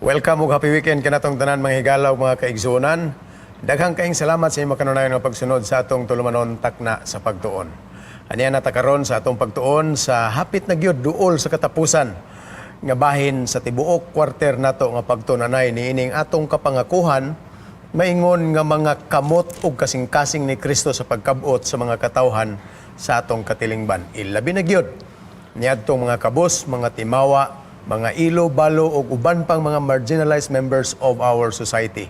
Welcome ug happy weekend kanatong tanan, mga higala, mga kaigsuonan. Daghang kaayong salamat sa inyong makanunayon nga pagsunod sa atong tulumanon, Takna sa Pagtuon. Aniya na ta karon sa atong pagtuon sa hapit na gyud duol sa katapusan nga bahin sa tibuok kwarter nato nga pagtunanay niining atong kapangakuhan, maingon nga mga kamot ug kasing-kasing ni Kristo sa pagkabot sa mga katawhan sa atong katilingban. Ilabi na gyud niadtong mga kabus, mga timawa, mga ilo, balo ug uban pang mga marginalized members of our society.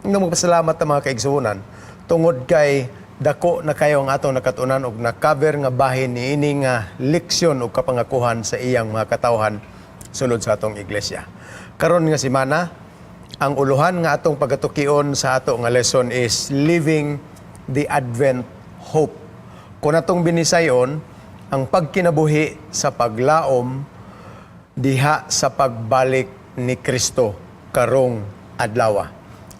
Nga magpasalamat ta, mga kaigsuonan, tungod kay dako na kayo ang atong nakatunan og na-cover nga bahin niini nga leksyon ug kapangakuhan sa iyang mga katawhan sulod sa atong iglesia. Karon nga semana, ang uluhan nga atong pagatukion sa ato nga lesson is "Living the Advent Hope." Kung atong binisayon, ang pagkinabuhi sa paglaom diha sa pagbalik ni Kristo karong adlaw.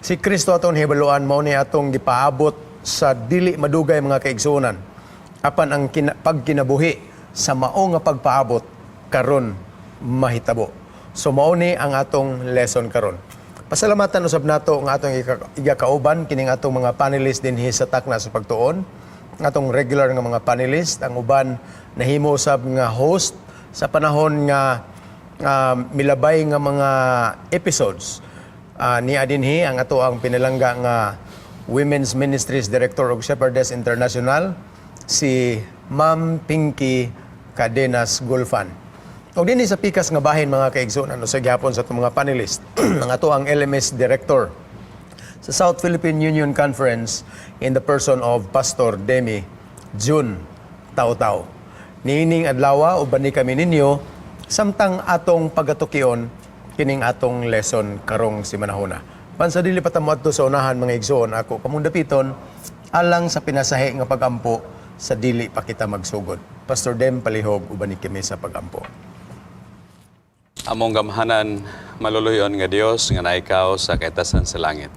Si Kristo, atong hibaluan, mao ni atong gipaabot sa dili madugay, mga kaigsuonan. Apan ang pagkinabuhi sa mao nga pagpaabot karon mahitabo. So mao ni ang atong lesson karon. Pasalamatan usab nato ang atong igakauban kining atong mga panelists dinhi sa Takna sa Pagtuon. Ang atong regular nga mga panelist, ang uban nahimo usab nga host sa panahon nga milabay nga mga episodes. Niya dinhi ang ato ang pinalangga nga Women's Ministries Director of Shepherdess International, si Ma'am Pinky Cadenas Gulfan. Og dinhi sa pikas nga bahin, mga kaigsuonan, sa gihapon sa atong mga panelist, ang ato ang LMS Director sa South Philippine Union Conference in the person of Pastor Demi June Tautau. Niining adlaw, uban ni kami ninyo samtang atong pagatukion kining atong lesson karong simanahuna. Pansa dili pa ta moadto sa unahan, mga igsoon, ako kamong dapiton alang sa pinasahi nga pagampo sa dili pa kita magsugod. Pastor Dem, palihog uban ni kami sa pagampo. Among gamhanan, maluluyon nga Dios nga naikaw sa kaitasan sa langit.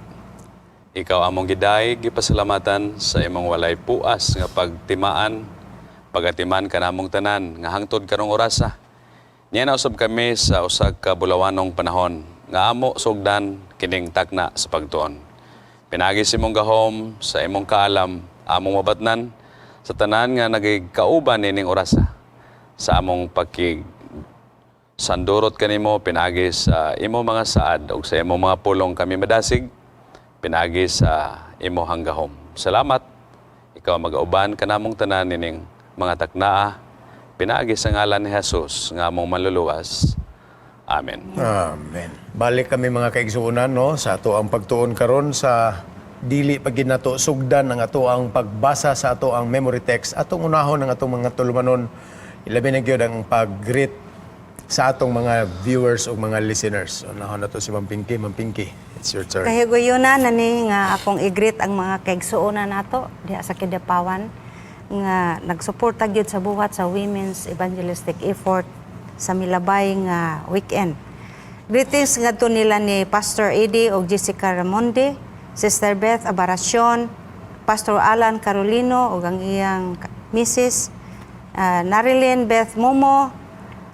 Ikaw among gidayeg, gipasalamatan sa imong walay puas nga pagtimaan, pagatiman kanamong tanan nga hangtod karong orasa. Niya na usab kami sa usa ka bulawanong panahon nga amo sugdan kining Takna sa Pagtuon. Pinaagi sa imong gahom, sa imong kaalam, among mabatnan sa tanan nga nagikauban nining orasa sa among pagkig sandurot kanimo. Pinaagi sa imo mga saad ug sa imo mga pulong kami madasig pinaagi sa imo gahom. Salamat. Ikaw magauban kanamong tanan nining mga taknaa pinaagi sa ngalan ni Jesus nga among manluluwas. Amen. Amen. Balik kami, mga kaigsuonan, no, sa ato ang pagtuon karon. Sa dili pa gid nato sugdan ang ato ang pagbasa sa ato ang memory text, atong unahon ang atong mga tulumanon, ilabi na gyud ang pag-greet sa atong mga viewers o mga listeners. Unahon nato si Ma'am Pinky. Ma'am Pinky, it's your turn. Kahigayunan na ni nga akong i-greet ang mga kaigsuonan nato diha sa Kidapawan nga nagsuporta gyud sa buhat sa Women's Evangelistic Effort sa milabay nga weekend. Greetings ngadto nila ni Pastor Eddie ug Jessica Ramonde, Sister Beth Abaracion, Pastor Alan Carolino ug ang iyang Mrs. Narilyn Beth Momo,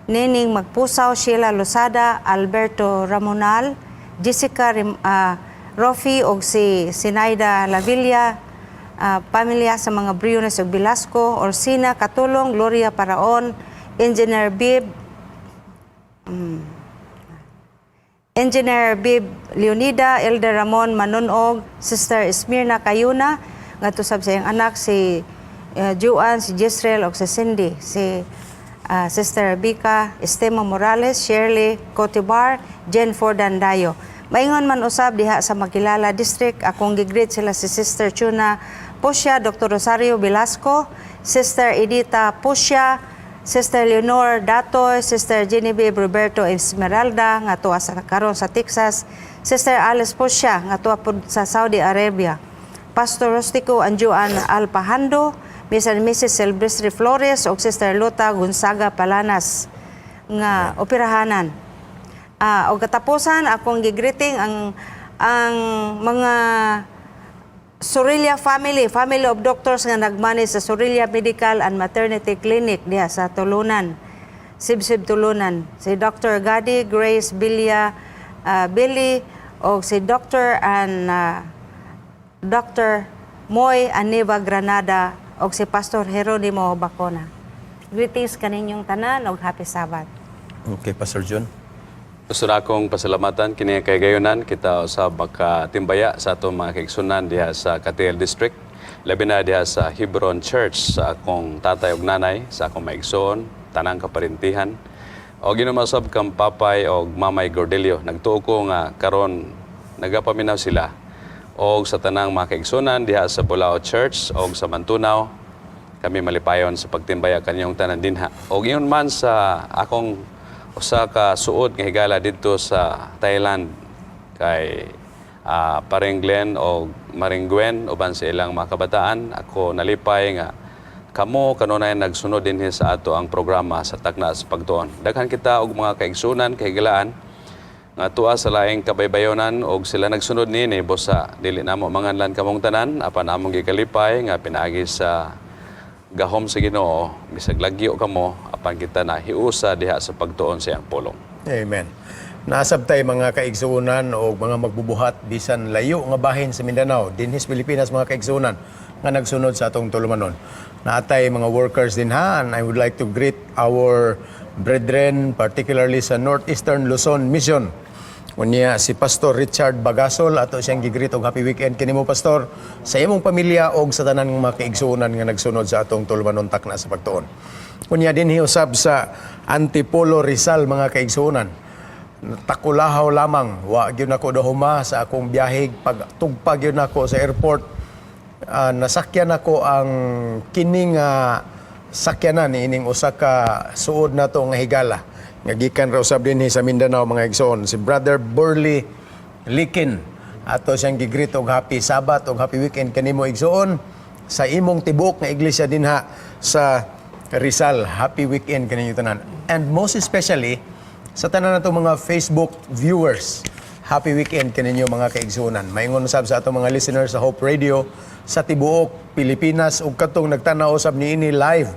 Nining Magpusaw, Sheila Losada, Alberto Ramonal, Jessica Rofi ug si Sinaida Lavilla, pamilya sa mga Briones ug Velasco, Orsina Katulong, Gloria Paraon, Engineer Bib Leonida, Elder Ramon Manunog, Sister Esmirna Cayuna, ngadto sab sa iyang anak si Juan, si Jezreel ug si Cindy, si Sister Bika Estema Morales, Shirley Cotibar, Jen Fordandayo. Maingon man usab diha sa Makilala District, akong gi-greet sila si Sister Chuna Pusya, Dr. Rosario Velasco, Sister Edita Pusya, Sister Leonor Datoy, Sister Genevieve Roberto Esmeralda nga tuwa sa karon sa Texas, Sister Alice Pusya nga tuwa pod sa Saudi Arabia. Pastor Rustico Anjuan Alpahando, Mr. and Mrs. Silvestre Flores ug Sister Lota Gonzaga Palanas nga operahanan. Og katapusan, akong gi-greeting ang mga Sorilla family, family of doctors nga nagmanage sa Sorilla Medical and Maternity Clinic diha sa Tulunan. Sibsib, Tulunan. Si Dr. Gadi, Grace Villa, Billy o si Dr. and Dr. Moy Aniva Granada o si Pastor Geronimo Bacona. Greetings kaninyong tanan og happy Sabbath. Okay, Pastor John. Gusto na akong pasalamatan kini kay gayonan kita usab makatimbaya sa atong mga kaigsunan diha sa Cateel District, labi na diha sa Hebron Church, sa akong tatay ug nanay, sa akong maigsoon, tanang kaparintihan. O ginumasab kang papay og mamay Gordelio. Nagtuo ko nga karon nagapaminaw sila. Og sa tanang mga kaigsunan diha sa Bulao Church og sa Mantunaw, kami malipayon sa pagtimbaya kanyong tanan dinha. Og ingon man sa akong usa ka suod nga higala didto sa Thailand kay Paring Glenn o Maring Gwen uban sa ilang mga kabataan, ako nalipay nga kamo kanunay nagsunod dinhi sa ato ang programa sa Takna sa Pagtuon. Daghan kita og mga kaigsunan, kahigalaan nga tuwa sa laing kabaybayonan og sila nagsunod niini. Busa dili namo manganlan kamong tanan, apan among gikalipay nga pinaagi sa gahom sa Ginoo, bisag lagyo kamo, apan kita na hiusa diha sa pagtuon sa iyang pulong. Amen. Nasabtay mga kaigsuonan o mga magbubuhat bisan layo nga bahin sa Mindanao, dinhi sa Pilipinas, mga kaigsuonan nga nagsunod sa atong tulumanon. Naatay mga workers dinha, and I would like to greet our brethren, particularly sa Northeastern Luzon Mission. Unya si Pastor Richard Bagasol, ato siyang gi-greet og happy weekend kanimo, Pastor, sa imong pamilya og sa tanan ng mga kaigsuonan nga nagsunod sa atong tulumanon Takna sa Pagtuon. Unya dinhi usab sa Antipolo, Rizal, mga kaigsuonan. Takulahaw lamang, wa gyud nako dahuma sa akong biyahe. Pag tugpa gyud nako sa airport, nasakyan nako ang kining sakyanan ining usa ka suod nato nga higala nga gikan ra usab dinhi sa Mindanao, mga igsoon, si Brother Burley Likin. Ato siyang gi-greet og happy Sabbath og happy weekend kanimo, igsoon, sa imong tibuok nga iglesia dinha sa Rizal. Happy weekend kaninyo tanan, and most especially sa tanan natong mga Facebook viewers. Happy weekend kaninyo, mga kaigsuonan. Maingon usab sa atong mga listeners sa Hope Radio sa tibuok Pilipinas ug katong nagtan-aw usab niini live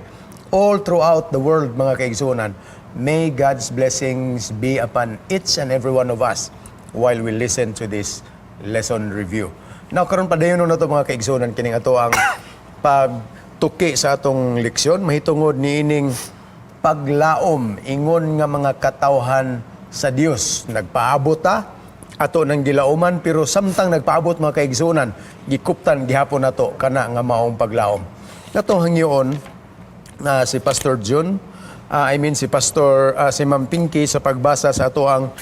all throughout the world, mga kaigsuonan. May God's blessings be upon each and every one of us while we listen to this lesson review. Now karon, padayon na to, mga kaigsuonan, kining ato ang pagtuki sa atong leksyon mahitungod niining paglaom ingon nga mga katawhan sa Dios. Nagpaabot ta, ato nang gilauman, pero samtang nagpaabot, mga kaigsuonan, gikuptan gihapon nato kana nga maong paglaom. Natong hangyoon na si Pastor Jun, I mean si Pastor si Ma'am Pinky sa pagbasa sa ato ang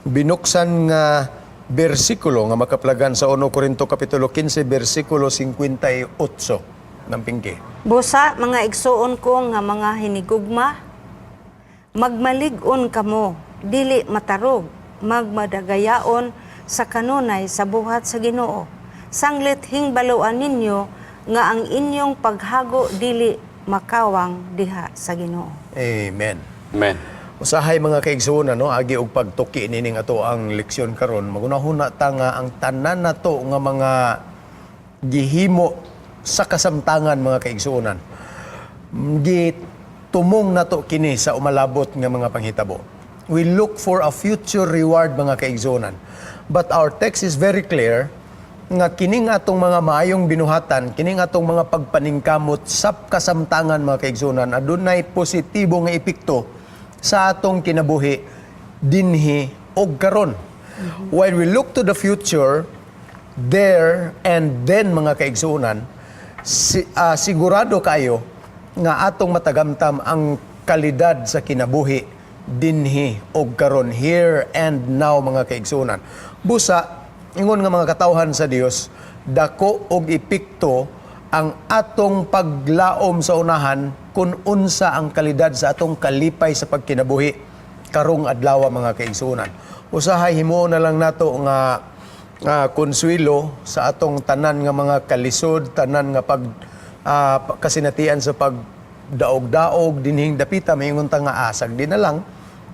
binuksan nga bersikulo nga makaplagan sa 1 Korinto kapitulo 15 bersikulo 58 ng Pinky. Busa, mga igsuon ko nga mga hinigugma, magmalig-on kamo, dili matarog, magmadagayaon sa kanunay sa buhat sa Ginoo. Sanglit hingbaluan ninyo nga ang inyong paghago dili makawang diha sa Ginoo. Amen. Amen. Usahay, mga kaigsuonan, no, agi og pagtuki nining ato ang leksyon karon, magunahuna ta nga ang tanan nato nga mga gihimo sa kasamtangan, mga kaigsuonan, gitumong nato kini sa umalabot nga mga panghitabo. We look for a future reward, mga kaigsuonan. But our text is very clear nga kining atong mga maayong binuhatan, kining atong mga pagpaningkamot sa kasamtangan, mga kaigsuonan, adunay positibo nga epekto sa atong kinabuhi dinhi og karon. While we look to the future, there and then, mga kaigsuonan, sigurado kayo nga atong matagamtam ang kalidad sa kinabuhi dinhi og karon, here and now, mga kaigsuonan. Busa ingon nga mga katawhan sa Dios, dako og epekto ang atong paglaom sa unahan kung unsa ang kalidad sa atong kalipay sa pagkinabuhi karong adlaw, mga kaigsuonan. Usahay himuon na lang nato nga nga konsuelo sa atong tanan nga mga kalisod, tanan nga pag kasinatian sa pag daog-daog dinhing dapita, maingon ta nga asag di na lang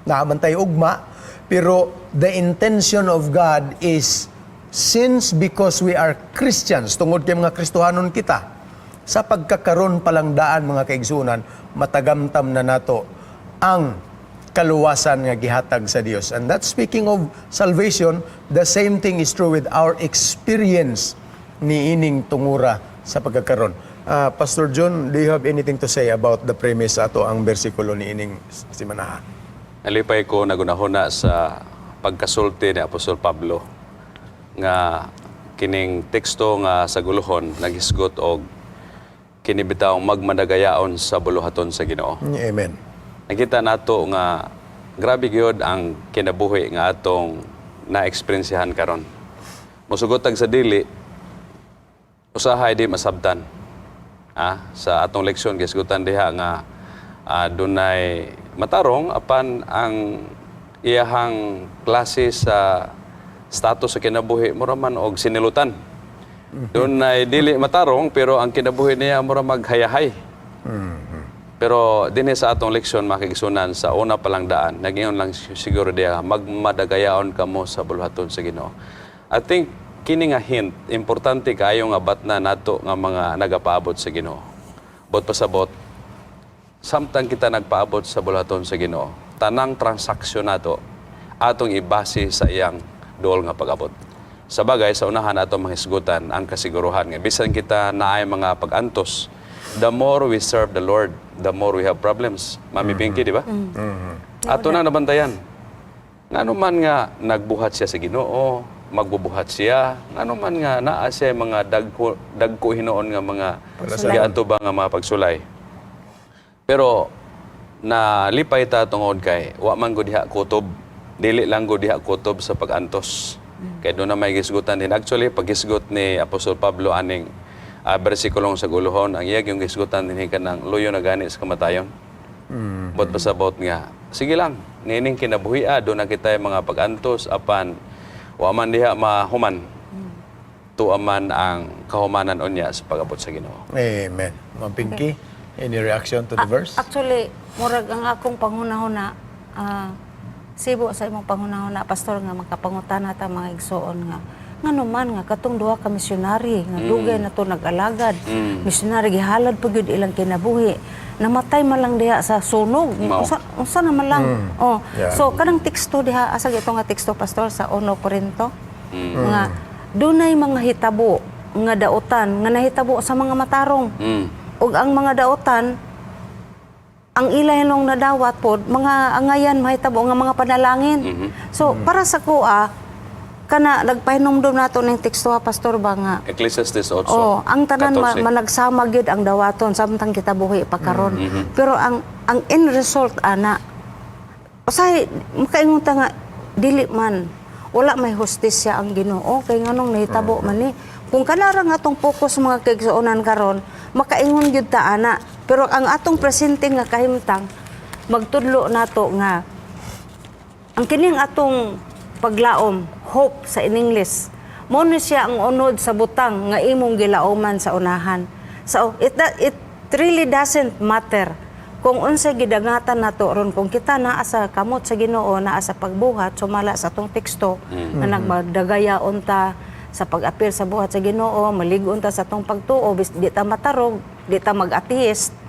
naamantay ugma. Pero the intention of God is since because we are Christians, tungod kay mga Kristohanon kita, sa pagkakaron palang daan, mga kaigsunan, matagamtam na nato ang Kaluwasan nga gihatag sa Dios. And that's speaking of salvation, the same thing is true with our experience niining tungura sa pagkakaron. Pastor John, do you have anything to say about the premise ato ang bersikulo niining simanaha? Nalipay ko nagunahuna sa pagkasulti ni Apostol Pablo nga kining teksto nga sa guluhon naghisgot og kini bitawng magmadagayaon sa buluhaton sa Ginoo. Amen. Nakita nato nga grabe gyud ang kinabuhi nga atong na-eksperyensyahan karon. Mosugot tag sa dili, usahay di masabtan. Sa atong leksyon gisgutan diha nga dunay matarong apan ang iyahang klase sa status sa kinabuhi mura man og sinilutan. Dunay dili matarong pero ang kinabuhi niya mura maghayahay. Pero dinhi sa atong leksyon, makigsunan, sa una pa lang daan, nagingon lang siguro diya, "Magmadagayaon kamo sa buluhaton sa Ginoo." I think kini nga hint importante kaayo nga batna nato nga mga nagapaabot sa Ginoo. Bot pasabot, samtang kita nagpaabot sa buluhaton sa Ginoo, tanang transaksyon nato atong ibase sa iyang duol nga pag-abot. Sa bagay, sa unahan ato mahisgutan ang kasiguruhan nga bisan kita naay mga pag-antos, the more we serve the Lord, the more we have problems. Mami Pinky, di ba? Ato na nabantayan. Ngano man nga nagbuhat siya sa Ginoo, magbubuhat siya, ngano man nga naa siya mga dagko dagko hinuon nga mga giadto ba nga mga pagsulay. Pero nalipay ta tungod kay wa man gud diha kutob. Dili lang gud diha kutob sa pag-antos. Kay doon na may gisgutan din. Actually, paghisgot ni Apostol Pablo aning bersikulong sa guluhon, ang iya yung gisgutan din kanang luyo na gani sa kamatayon. Bot pasabot nga, sige lang, nining kinabuhia, doon na kita yung mga pag-antos, apan wa man diha mahuman. Tuwa man ang kahumanan unya sa pag-abot sa Ginoo. Amen. Ma'am Pinky, any reaction to the verse? Actually, murag ang akong panghunahuna, sibo sa imong panghunahuna, Pastor, nga makapangutana ta mga igsoon nga ngano man nga katong duha ka misyonary nga dugay na to nag-alagad, misyonary, gihalad pa gyud ilang kinabuhi, namatay man lang diha sa sunog. Mao. Unsa na man lang, oh. So kanang teksto diha, asa gito nga teksto, Pastor, sa 1 Corinto nga dunay mga hitabo nga dautan nga nahitabo sa mga matarong ug ang mga dautan ang ila nung nadawat pod mga angayan mahitabo nga mga panalangin. So para sa kuha kana nagpahinumdum nato ning teksto ha, Pastor, ba nga Ecclesiastes 8. Oh, ang tanan 14. managsama gyud ang dawaton samtang kita buhi pa karon. Pero ang end result ana, usahay makaingon ta nga dili man wala may hustisya ang Ginoo kay nganong nahitabo man ni. Kung kanara nga atong focus, mga kaigsuonan, karon, makaingon gyud ta ana, pero ang atong presente nga kahimtang magtudlo nato nga ang kining atong paglaom, hope sa in English, mo ni siya ang unod sa butang nga imong gilauman sa unahan. So it really doesn't matter kung unsay gidangatan nato ron, kung kita naa sa kamot sa Ginoo, naa sa pagbuhat sumala sa atong teksto nga nagmadagayaon ta sa pag-apil sa buhat sa Ginoo, maligon ta sa atong pagtuo, di ta matarog, di ta mag-atheist.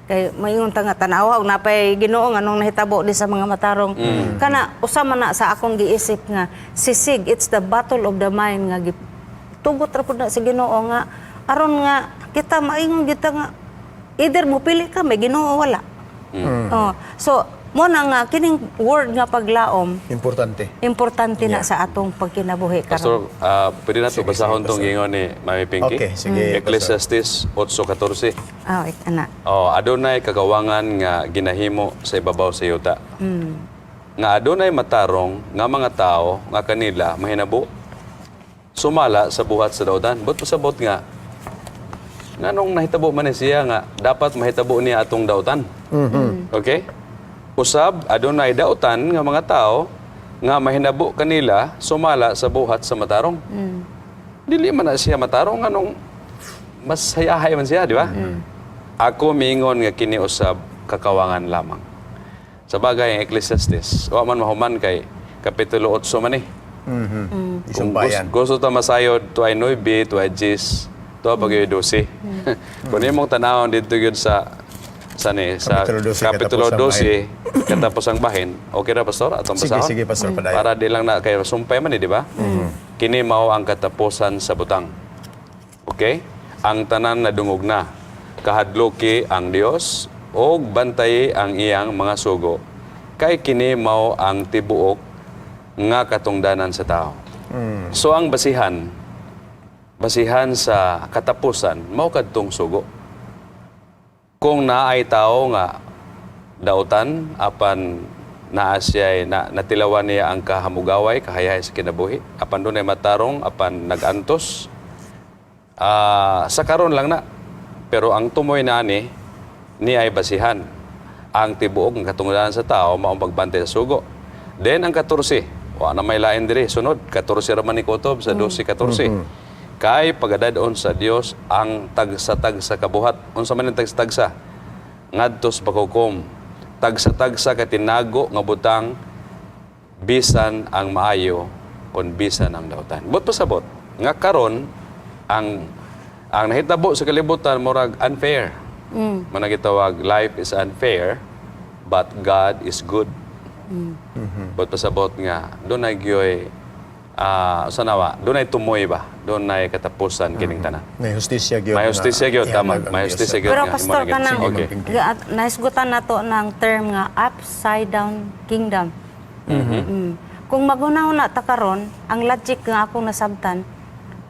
Kay maingon ta nga tanawa og napay Ginoo, nganong nahitabo di sa mga matarong? Kana usa man na sa akong giisip nga sisig. It's the battle of the mind nga tugot ra pud na sa Ginoo nga aron nga kita maingon kita nga either mo pili ka may Ginoo o wala. Oh, so mo na nga kining word nga paglaom Importante. Importante na sa atong pagkinabuhi karon. Pastor, pwede na to basahon tong gingon ni Mami Pinky. Okay, sige. Ecclesiastes 8:14. Ah, oh, ana. Oh, adunay kagawangan nga ginahimo sa ibabaw sa yuta. Nga adunay matarong nga mga tao nga kanila mahinabo sumala sa buhat sa dautan. But pasabot nga nganong nahitabo man ni siya nga dapat mahitabo niya atong dautan. Okay? Usab adunay dautan nga mga tao nga mahinabo kanila sumala sa buhat sa matarong. Dili man na siya matarong, anong mas hayahay man siya, di ba? Ako miingon nga kini usab kakawangan lamang. Sa bagay, ang Ecclesiastes, wa man mahuman kay kapitulo 8 man eh. Isang Kung bayan. gusto ta masayod, tuay 9, tuay 10, tuwa pag 12. Kung imong tanawon dito yun sa Sa ni sa Kapitulo 12, Kapitulo katapusang 12, katapusang bahin. Okay ra, Pastor? Atong Sige, basahon? sige, Pastor, padayon. Para di lang na kay sumpay man eh, di ba? Kini mao ang katapusan sa butang. Okay? Ang tanan nadungog na. Kahadloki ang Dios og bantayi ang iyang mga sugo. Kay kini mao ang tibuok nga katungdanan sa tao. So ang basihan sa katapusan mao kadtong sugo. Kung naay tao nga dautan apan naa siya'y na, natilawan niya ang kahamugaway, kahayahay sa kinabuhi, apan dunay matarong, apan nagantos, sa karon lang na. Pero ang tumoy na ni ay basihan. Ang tibuok ng katungdanan sa tao maong pagbantay sa sugo. Then ang 14, wa na may lain diri sunod 14 ra man ni kutob sa 12 14. Kay pagadad-on sa Dios ang tagsa-tagsa kabuhat. Unsa man ang tagsa-tagsa? Ngadto sa paghukom. Tagsa-tagsa ka tinago nga butang bisan ang maayo kon bisan ang dautan. But pasabot nga karon ang nahitabo sa kalibutan murag unfair. Mm. Gitawag life is unfair but God is good. But pasabot nga dunay gyoy sa nawa, dunay tumoy ba? Dunay katapusan kining tanan. May hustisya gyud. May hustisya gyud, tama. Ihatag ang May Diyos. hustisya gyud. Pero nga, Pastor, imo na gyud. kanang Okay. Nahisgutan nato ng term nga upside down kingdom. Kung maghunahuna ta karon, ang logic nga akong nasabtan,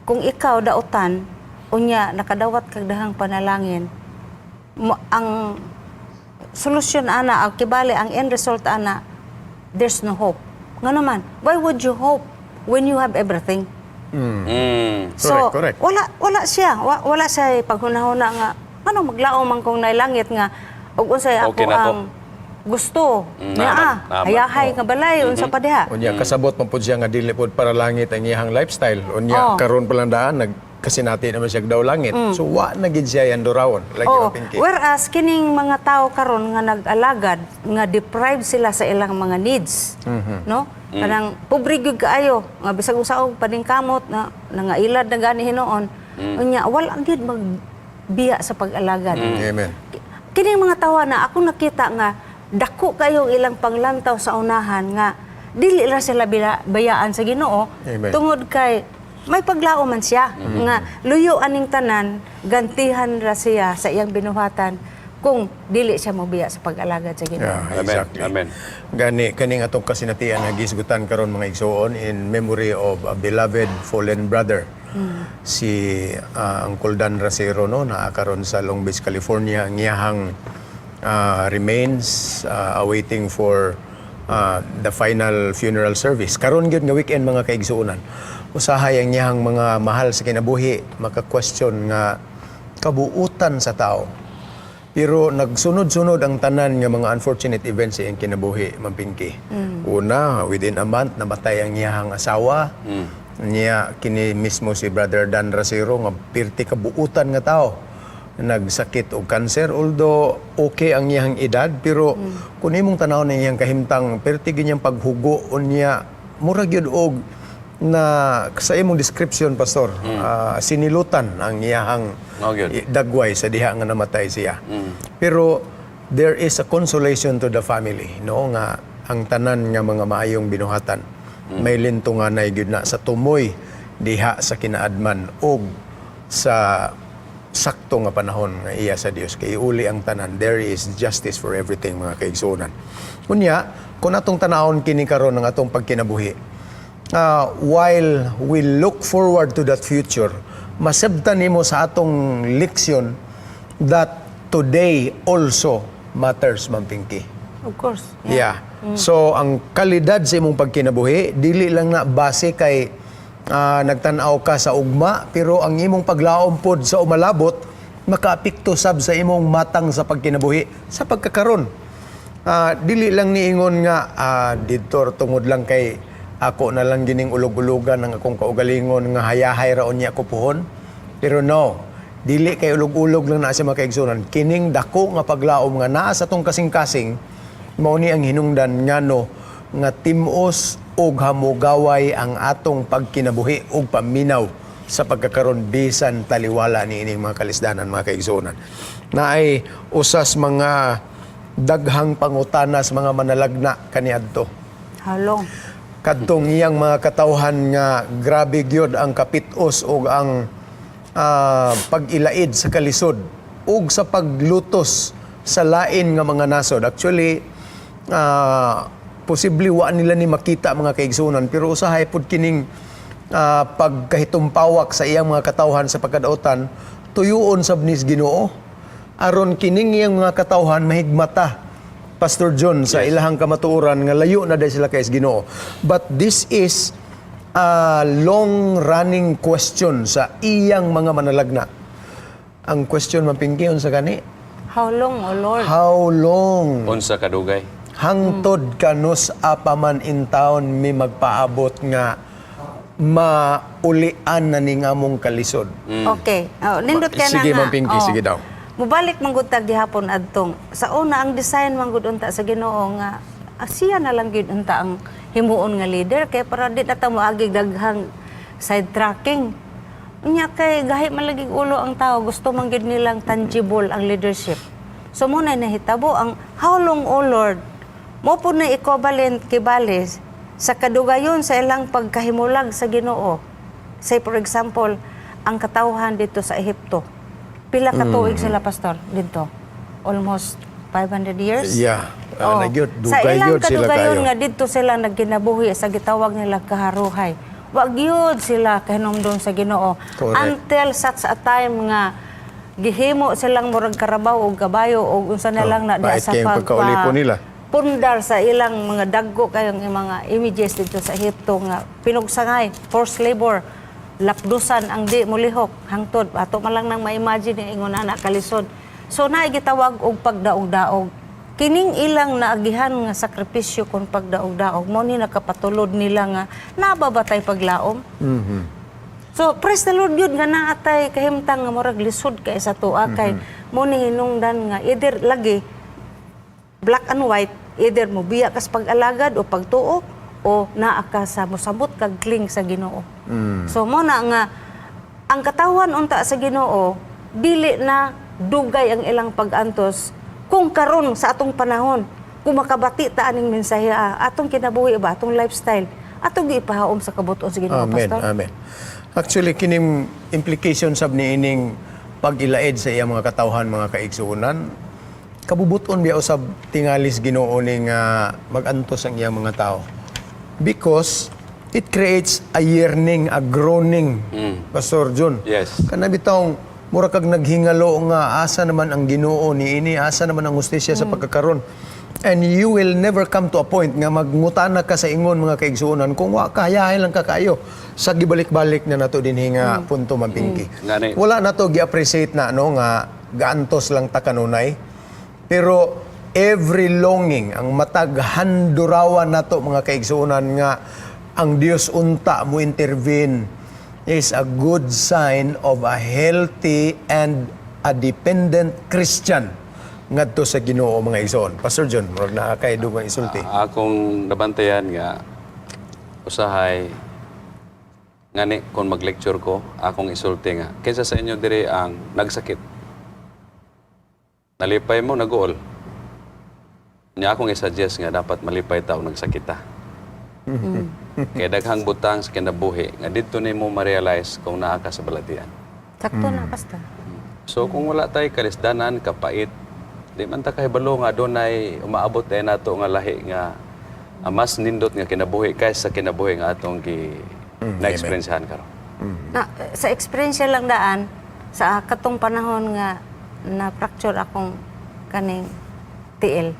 kung ikaw dautan, unya nakadawat kag dahang panalangin, ang solusyon ana, ang kibali ang end result ana, there's no hope. Nga naman, why would you hope when you have everything? So, Correct, correct. wala wala siya, wala siya paghunahuna nga ano maglaom man kung nailangit nga ug unsay ako Okay na ko. ang gusto. Nga, Naman, naman. hayahay nga balay unsa pa diha. Unya kasabot man pud siya nga dili pud para langit ang iyang lifestyle. Unya karon pa lang daan nagkasinati naman siya daw langit. So wa na gid siya yan durawon lagi Oh, Pinky. whereas kining mga tao karon nga nag-alagad nga deprived sila sa ilang mga needs, no? Kanang pobre gyud kaayo nga bisag usa og paningkamot na nangailad na gani hinuon. Unya wala gyud magbiya sa pag-alagad. Amen. Kining mga tawa na ako nakita nga dako kayo ilang panglantaw sa unahan nga dili ra sila bayaan sa Ginoo Amen. tungod kay may paglao man siya nga luyo aning tanan, gantihan ra siya sa iyang binuhatan kung dili siya mobiya sa pag-alagad sa Ginoo. Yeah, Amen. exactly. Amen. Gani kaning atong kasinatian nga gisgutan karon, mga igsuon, in memory of a beloved fallen brother. Si Uncle Dan Racero, no, naa karon sa Long Beach, California. Ang iyahang remains awaiting for the final funeral service. Karon gyud nga weekend, mga kaigsuonan. Usahay ang iyahang mga mahal sa kinabuhi maka-question nga kabuutan sa tao. Pero nagsunod-sunod ang tanan nga mga unfortunate events sa iyang kinabuhi, Ma'am Pinky. Una, within a month, namatay ang iyahang asawa. Niya, kini mismo si Brother Dan Racero, nga pirti kabuutan nga tao. Nagsakit og cancer, although okay ang iyang edad, pero kung imong tanaw na iyang kahimtang, pirti ganyang paghugo, unya, murag yun og na sa imong description, Pastor, sinilutan ang iyahang Mao gyud. Dagway sa diha nga namatay siya. Pero there is a consolation to the family, no, nga ang tanan nga mga maayong binuhatan may lintunganay gyud na sa tumoy diha sa kinaadman og sa sakto nga panahon nga iya sa Dios kay uli ang tanan. There is justice for everything, mga kaigsuonan. Unya kung atong tanawon kini karon ng atong pagkinabuhi, while we look forward to that future, masabtan nimo sa atong leksyon that today also matters, Ma'am Pinky. Of course. Yeah. So, ang kalidad sa imong pagkinabuhi, dili lang na base kay nagtan-aw ka sa ugma, pero ang imong paglaom pod sa umalabot, makaapekto sab sa imong matang sa pagkinabuhi sa pagkakaron. Dili lang niingon nga didto tungod lang kay ako na lang gining ulog-ulugan ang akong kaugalingon nga hayahay ra unya ko puhon. Pero no, dili kay ulog-ulog lang na siya, mga kaigsuonan. Kining dako nga paglaom nga naa sa tong kasing-kasing, mao ni ang hinungdan ngano nga timos og hamugaway ang atong pagkinabuhi og paminaw. Sa pagkakaron bisan taliwala ni ining mga kalisdanan, mga kaigsuonan. Naay usas mga daghang pangutana sa mga manalagna kaniadto. How long? Kadtong iyang mga katawhan nga grabe gyud ang kapitos ug ang pag-ilaid sa kalisod ug sa paglutos sa lain nga mga nasod. Actually, posible wa nila ni makita, mga kaigsunan, pero usahay pud kining pagkahitumpawak sa iyang mga katawhan sa pagkadaotan, tuyuon sab nis Ginoo aron kining iyang mga katawhan mahigmata, Pastor John, sa ilahang kamatuoran nga layo na dahil sila kay Ginoo. But this is a long running question sa iyang mga manalagna. Ang question, mapingkiyon sa gani? How long, O Lord? How long? Unsa kadugay? Hangtod kanus-a pa man in town mi magpaabot nga maulian na ning among kalisod? Okay. Oh, nindot kay na Sige, nga. Ma'am Pinky, sige daw. Mubalik man gud ta gihapon adtong sa una, ang design man gud unta sa Ginoo nga siya na lang gyud unta ang himuon nga leader kay para di na ta moagi daghang side tracking. Unya kay gahi man lagi ulo ang tao, gusto man gyud nilang tangible ang leadership. So mo na nahitabo ang "How long, O Lord?" Mo po na equivalent kibali sa kadugayon sa ilang pagkahimulag sa Ginoo. Say, for example, ang katawhan dito sa Ehipto. Pila ka tuig sila, pastor, dito? Almost 500 years? Yeah. Oh. Na gyud, Sa dugay ilang gyud sila kadugayon kayo. nga didto sila nagkinabuhi sa gitawag nila kaharuhay. Wa gyud sila kahinumdom sa Ginoo. Correct. Until such a time nga gihimo silang murag karabaw og kabayo og unsa na Oh, lang na diha pait sa kayong pagkaulipon nila. pundar sa ilang mga dagko kayong mga images dito sa Ehipto nga pinugsangay, forced labor, lapdusan ang di mulihok hangtod ato man lang nang ma-imagine yung ingon ana kalisod. So naay gitawag og pagdaog-daog. Kining ilang naagihan nga sakripisyo kon pagdaog-daog mo ni nakapatulod nila nga nababatay paglaom. So praise the Lord yun nga naatay kahimtang nga murag lisod kay sa tuwa kay mo ni hinungdan nga either lagi black and white, either mo biya kas pag-alagad o pagtuo o naa ka sa mosabot kag cling sa Ginoo. So mo na nga ang katawan unta sa Ginoo dili na dugay ang ilang pag-antos kung karon sa atong panahon, kung makabati ta aning mensahe, atong kinabuhi ba, atong lifestyle, atong giipahaom sa kabuton sa Ginoo, Amen. pastor. Amen. Actually, kining implication sab ni ining pag-ilaid sa iyang mga katawhan, mga kaigsuonan, kabubuton biya usab tingalis Ginoo ning mag-antos ang iyang mga tao. Because it creates a yearning, a groaning, Pastor John. Yes. Kana bitawng mura kag naghingalo nga asa naman ang Ginoo ni ini, asa naman ang hustisya sa pagkakaron. And you will never come to a point nga magngutana ka sa ingon, mga kaigsuonan, kung wa kayahay lang ka kayo sa gibalik-balik na nato dinhi nga punto, Ma'am Pinky. Ngani. Wala nato gi-appreciate na no nga gaantos lang ta kanunay. Pero every longing, ang matag handurawan nato, mga kaigsuonan, nga ang Dios unta mo intervene is a good sign of a healthy and a dependent Christian ngadto sa Ginoo, mga igsoon. Pastor John, murag naa kay dugang isulti. Akong nabantayan nga usahay ngani kung mag-lecture ko, akong isulti nga kinsa sa inyo diri ang nagsakit, nalipay mo, naguol niya? Akong i-suggest nga dapat malipay ta og nagsakit ta kay daghang butang sa kinabuhi nga didto nimo ma-realize kung naa ka sa balatian. Sakto na, pastor. So kung wala tay kalisdanan, kapait, di man ta kahibalo nga dunay umaabot ay nato nga lahi nga mas nindot nga kinabuhi kaysa kinabuhi nga atong gi na-experiencehan karon. Na, sa experience lang daan, sa katong panahon nga na fracture akong kaning tiil.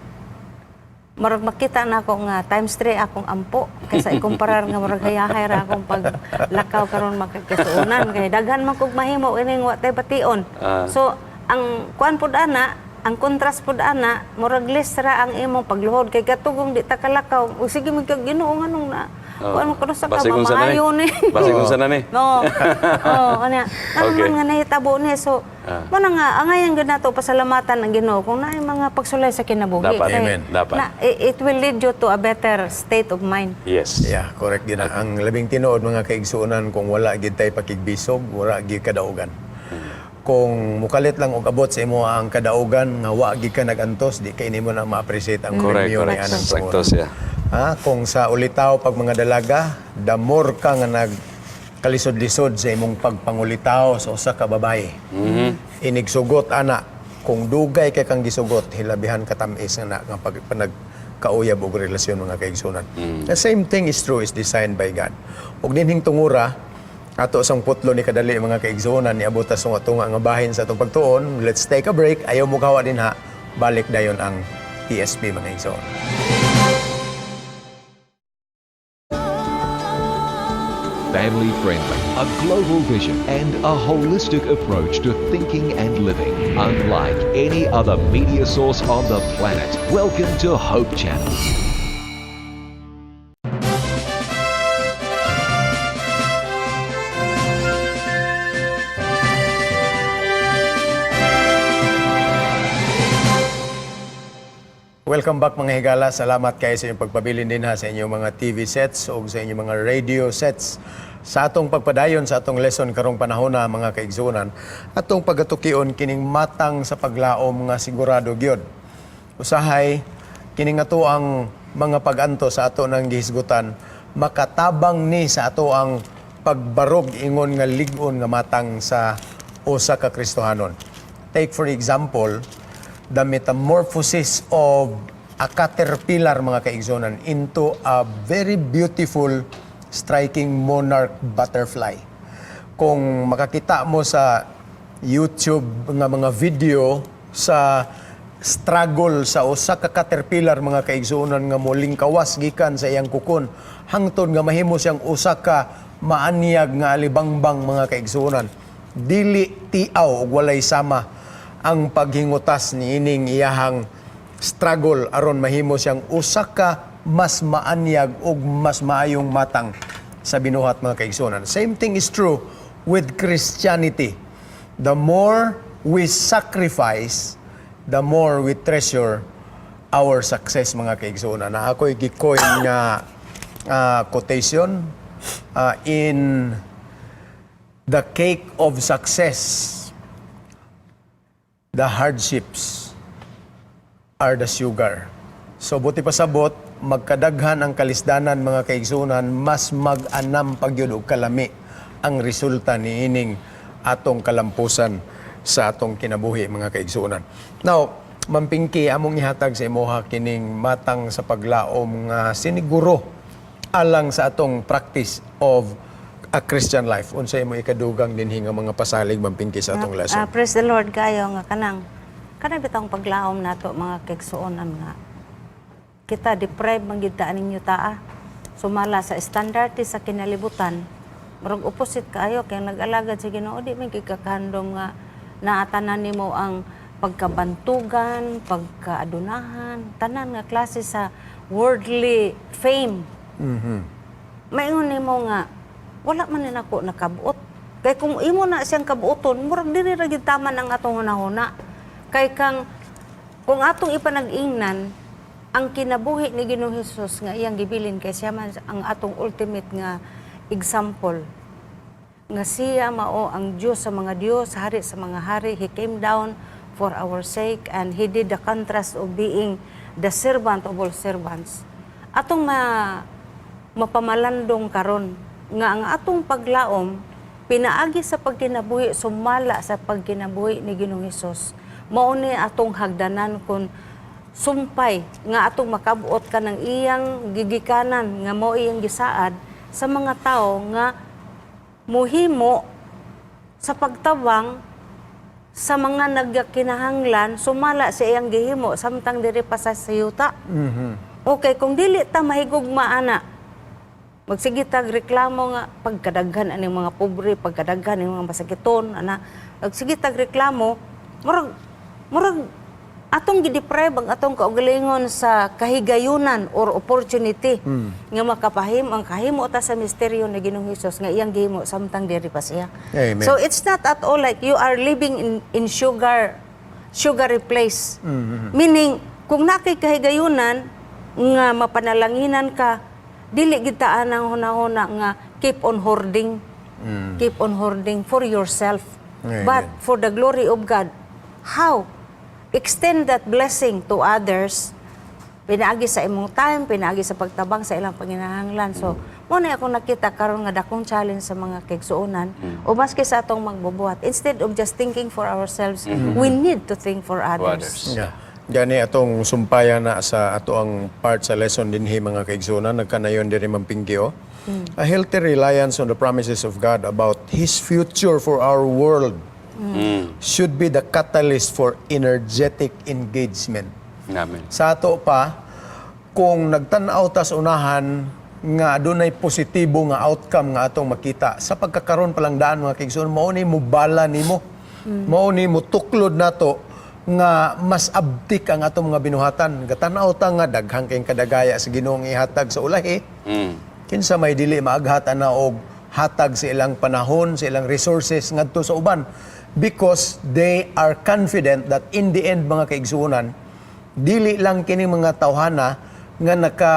Murag makita na ako nga times 3 akong ampo kaysa ikumparar nga murag hayahay ra akong paglakaw karon, magkasuonan, kay daghan man kog mahimo ining wa tay bation. So ang kuan pud ana, ang contrast pud ana, murag less ra ang imong pagluhod kay katugong di ta kalakaw ug sige man kag, "Ginoo, nganong na Kuan ko sa ka Basig unsa na ni. mamaayo ni. Basig unsa na ni. No. Oh, kanya. Ano man nga nahitabo ni, so mo na nga angayan gyud nato pasalamatan ang Ginoo kung naay mga pagsulay sa kinabuhi. Dapat. Kay Amen. Dapat. Na, it will lead you to a better state of mind. Yes. Yeah, correct din na. Ang labing tinuod, mga kaigsuonan, kung wala gid tay pakigbisog, wala gid kadaugan. Kung mukalit lang og abot sa imo ang kadaugan nga wa gid ka nagantos, di kay nimo na ma-appreciate ang Correct, premyo ni correct. anang Sakto tungod. siya. Ha? Kung sa ulitaw pag mga dalaga, the more ka nga nag kalisod-lisod sa imong pagpangulitaw sa usa ka babae. Inigsugot ana, kung dugay kay kang gisugot, hilabihan katamis nga na nga pag nagkauyab og relasyon, mga kaigsunan. The same thing is true, is designed by God. Ug dinhing tungura ato sang putlo ni kadali, mga kaigsunan, niabot ta sa tunga nga bahin sa atong pagtuon. Let's take a break. Ayaw mo kawa dinha. Balik dayon ang TSP, mga igsoon. Family friendly, a global vision, and a holistic approach to thinking and living, unlike any other media source on the planet. Welcome to Hope Channel. Welcome back, mga higala. Salamat kayo sa inyong pagpabilin din ha sa inyong mga TV sets o sa inyong mga radio sets. Sa atong pagpadayon sa atong lesson karong panahon na, mga kaigsunan, atong pagatukion kining matang sa paglaom nga sigurado gyud. Usahay kining ato ang mga pag-anto sa ato ng gihisgutan makatabang ni sa ato ang pagbarog ingon nga lig-on nga matang sa usa ka Kristohanon. Take for example, the metamorphosis of a caterpillar, mga kaigsunan, into a very beautiful, striking monarch butterfly. Kung makakita mo sa YouTube nga mga video sa struggle sa usa ka caterpillar, mga kaigsuonan, nga muling kawas gikan sa iyang kukon hangtod nga mahimo siyang usa ka maanyag nga alibangbang, mga kaigsuonan, dili tiaw ug walay sama ang paghingutas ni ining iyahang struggle aron mahimo siyang usa ka mas maanyag ug mas maayong matang sa binuhat, mga kaigsuonan. Same thing is true with Christianity. The more we sacrifice, the more we treasure our success, mga kaigsuonan. Na ako'y gi-coin nga quotation in the cake of success, the hardships are the sugar. So buti pasabot, magkadaghan ang kalisdanan, mga kaigsunan, mas mag-anam pagyud og kalami ang resulta niining atong kalampusan sa atong kinabuhi, mga kaigsunan. Now, Ma'am Pinky, among ihatag sa imuha kining matang sa paglaom nga siniguro alang sa atong practice of a Christian life. Unsa imo ikadugang dinhi nga mga pasalig, Ma'am Pinky, sa atong lesson? Praise the Lord kayo nga kanang bitang paglaom nato, mga kaigsuonan, nga kita deprive man gid ta aning yutaa sumala sa standard sa kinalibutan. Murag opposite kaayo kay nag-alagad sa Ginoo, di man gid kakahandom nga naatanan nimo ang pagkabantugan, pagkaadunahan, tanan nga klase sa worldly fame. Maingon nimo nga wala man ni nako nakabuot. Kay kung imo na siyang kabuoton, murag dili ra gid taman ang atong hunahuna. Kay kang kung atong ipanag-ingnan ang kinabuhi ni Ginoong Hesus nga iyang gibilin, kay siya man ang atong ultimate nga example nga siya mao ang Dios sa mga Dios, hari sa mga hari. He came down for our sake and he did the contrast of being the servant of all servants. Atong mapamalandong karon nga ang atong paglaom pinaagi sa pagkinabuhi sumala sa pagkinabuhi ni Ginoong Hesus. Mao ni atong hagdanan kon sumpay nga atong makabuot ka ng iyang gigikanan nga mao iyang gisaad sa mga tao nga muhimo sa pagtabang sa mga nagkinahanglan sumala sa iyang gihimo samtang diri pa sa yuta. Okay, kung dili ta mahigugma ana, magsige tag reklamo nga pagkadaghan ani mga pobre, pagkadaghan ani mga masakiton, ana, magsige tag reklamo, murag murag Atong gideprive ang atong kaugalingon sa kahigayunan or opportunity nga makapahim ang kahimo ta sa misteryo ni Ginoong Hesus nga iyang gihimo samtang diri pa siya. Amen. So it's not at all like you are living in sugary place. Meaning, kung naa kay kahigayunan nga mapanalanginan ka, dili gid ta anang hunahuna nga keep on hoarding. Keep on hoarding for yourself. Amen. But for the glory of God, how? Extend that blessing to others pinaagi sa imong time, pinaagi sa pagtabang sa ilang panginahanglan. So, mao na akong nakita karon nga dakong challenge sa mga kaigsuonan o maski sa atong magbubuhat. Instead of just thinking for ourselves, we need to think for others. Others. Yeah. Gani atong sumpayan na sa ato ang part sa lesson dinhi, mga kaigsuonan, nagkanayon diri, Ma'am Pinky, oh. A healthy reliance on the promises of God about His future for our world should be the catalyst for energetic engagement. Amen. Sa ato pa, kung nagtan-aw tas unahan nga adunay positibo nga outcome nga atong makita sa pagkakaron pa lang daan, mga kaigsoon, mao ni mubala nimo. Mao ni mutuklod nato nga mas abtik ang atong mga binuhatan. Gatan-aw ta nga daghang kayong kadagaya sa Ginoong ihatag sa ulahi. Kinsa may dili maaghat ana og hatag sa ilang panahon, sa ilang resources ngadto sa uban, because they are confident that in the end, mga kaigsuonan, dili lang kini mga tawhana nga naka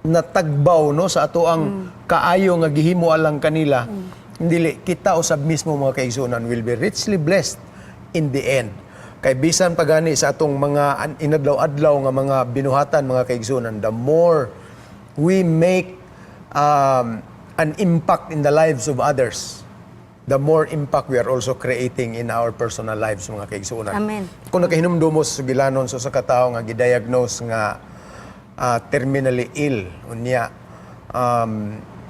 natagbaw, no, sa ato ang kaayo nga gihimo alang kanila, dili kita usab mismo, mga kaigsuonan, will be richly blessed in the end. Kay bisan pa gani sa atong mga inadlaw-adlaw nga mga binuhatan, mga kaigsuonan, the more we make an impact in the lives of others, the more impact we are also creating in our personal lives, mga kaigsuonan. Amen. Kung nakahinumdum mo sa sugilanon sa usa ka tawo nga gidiagnose nga terminally ill, unya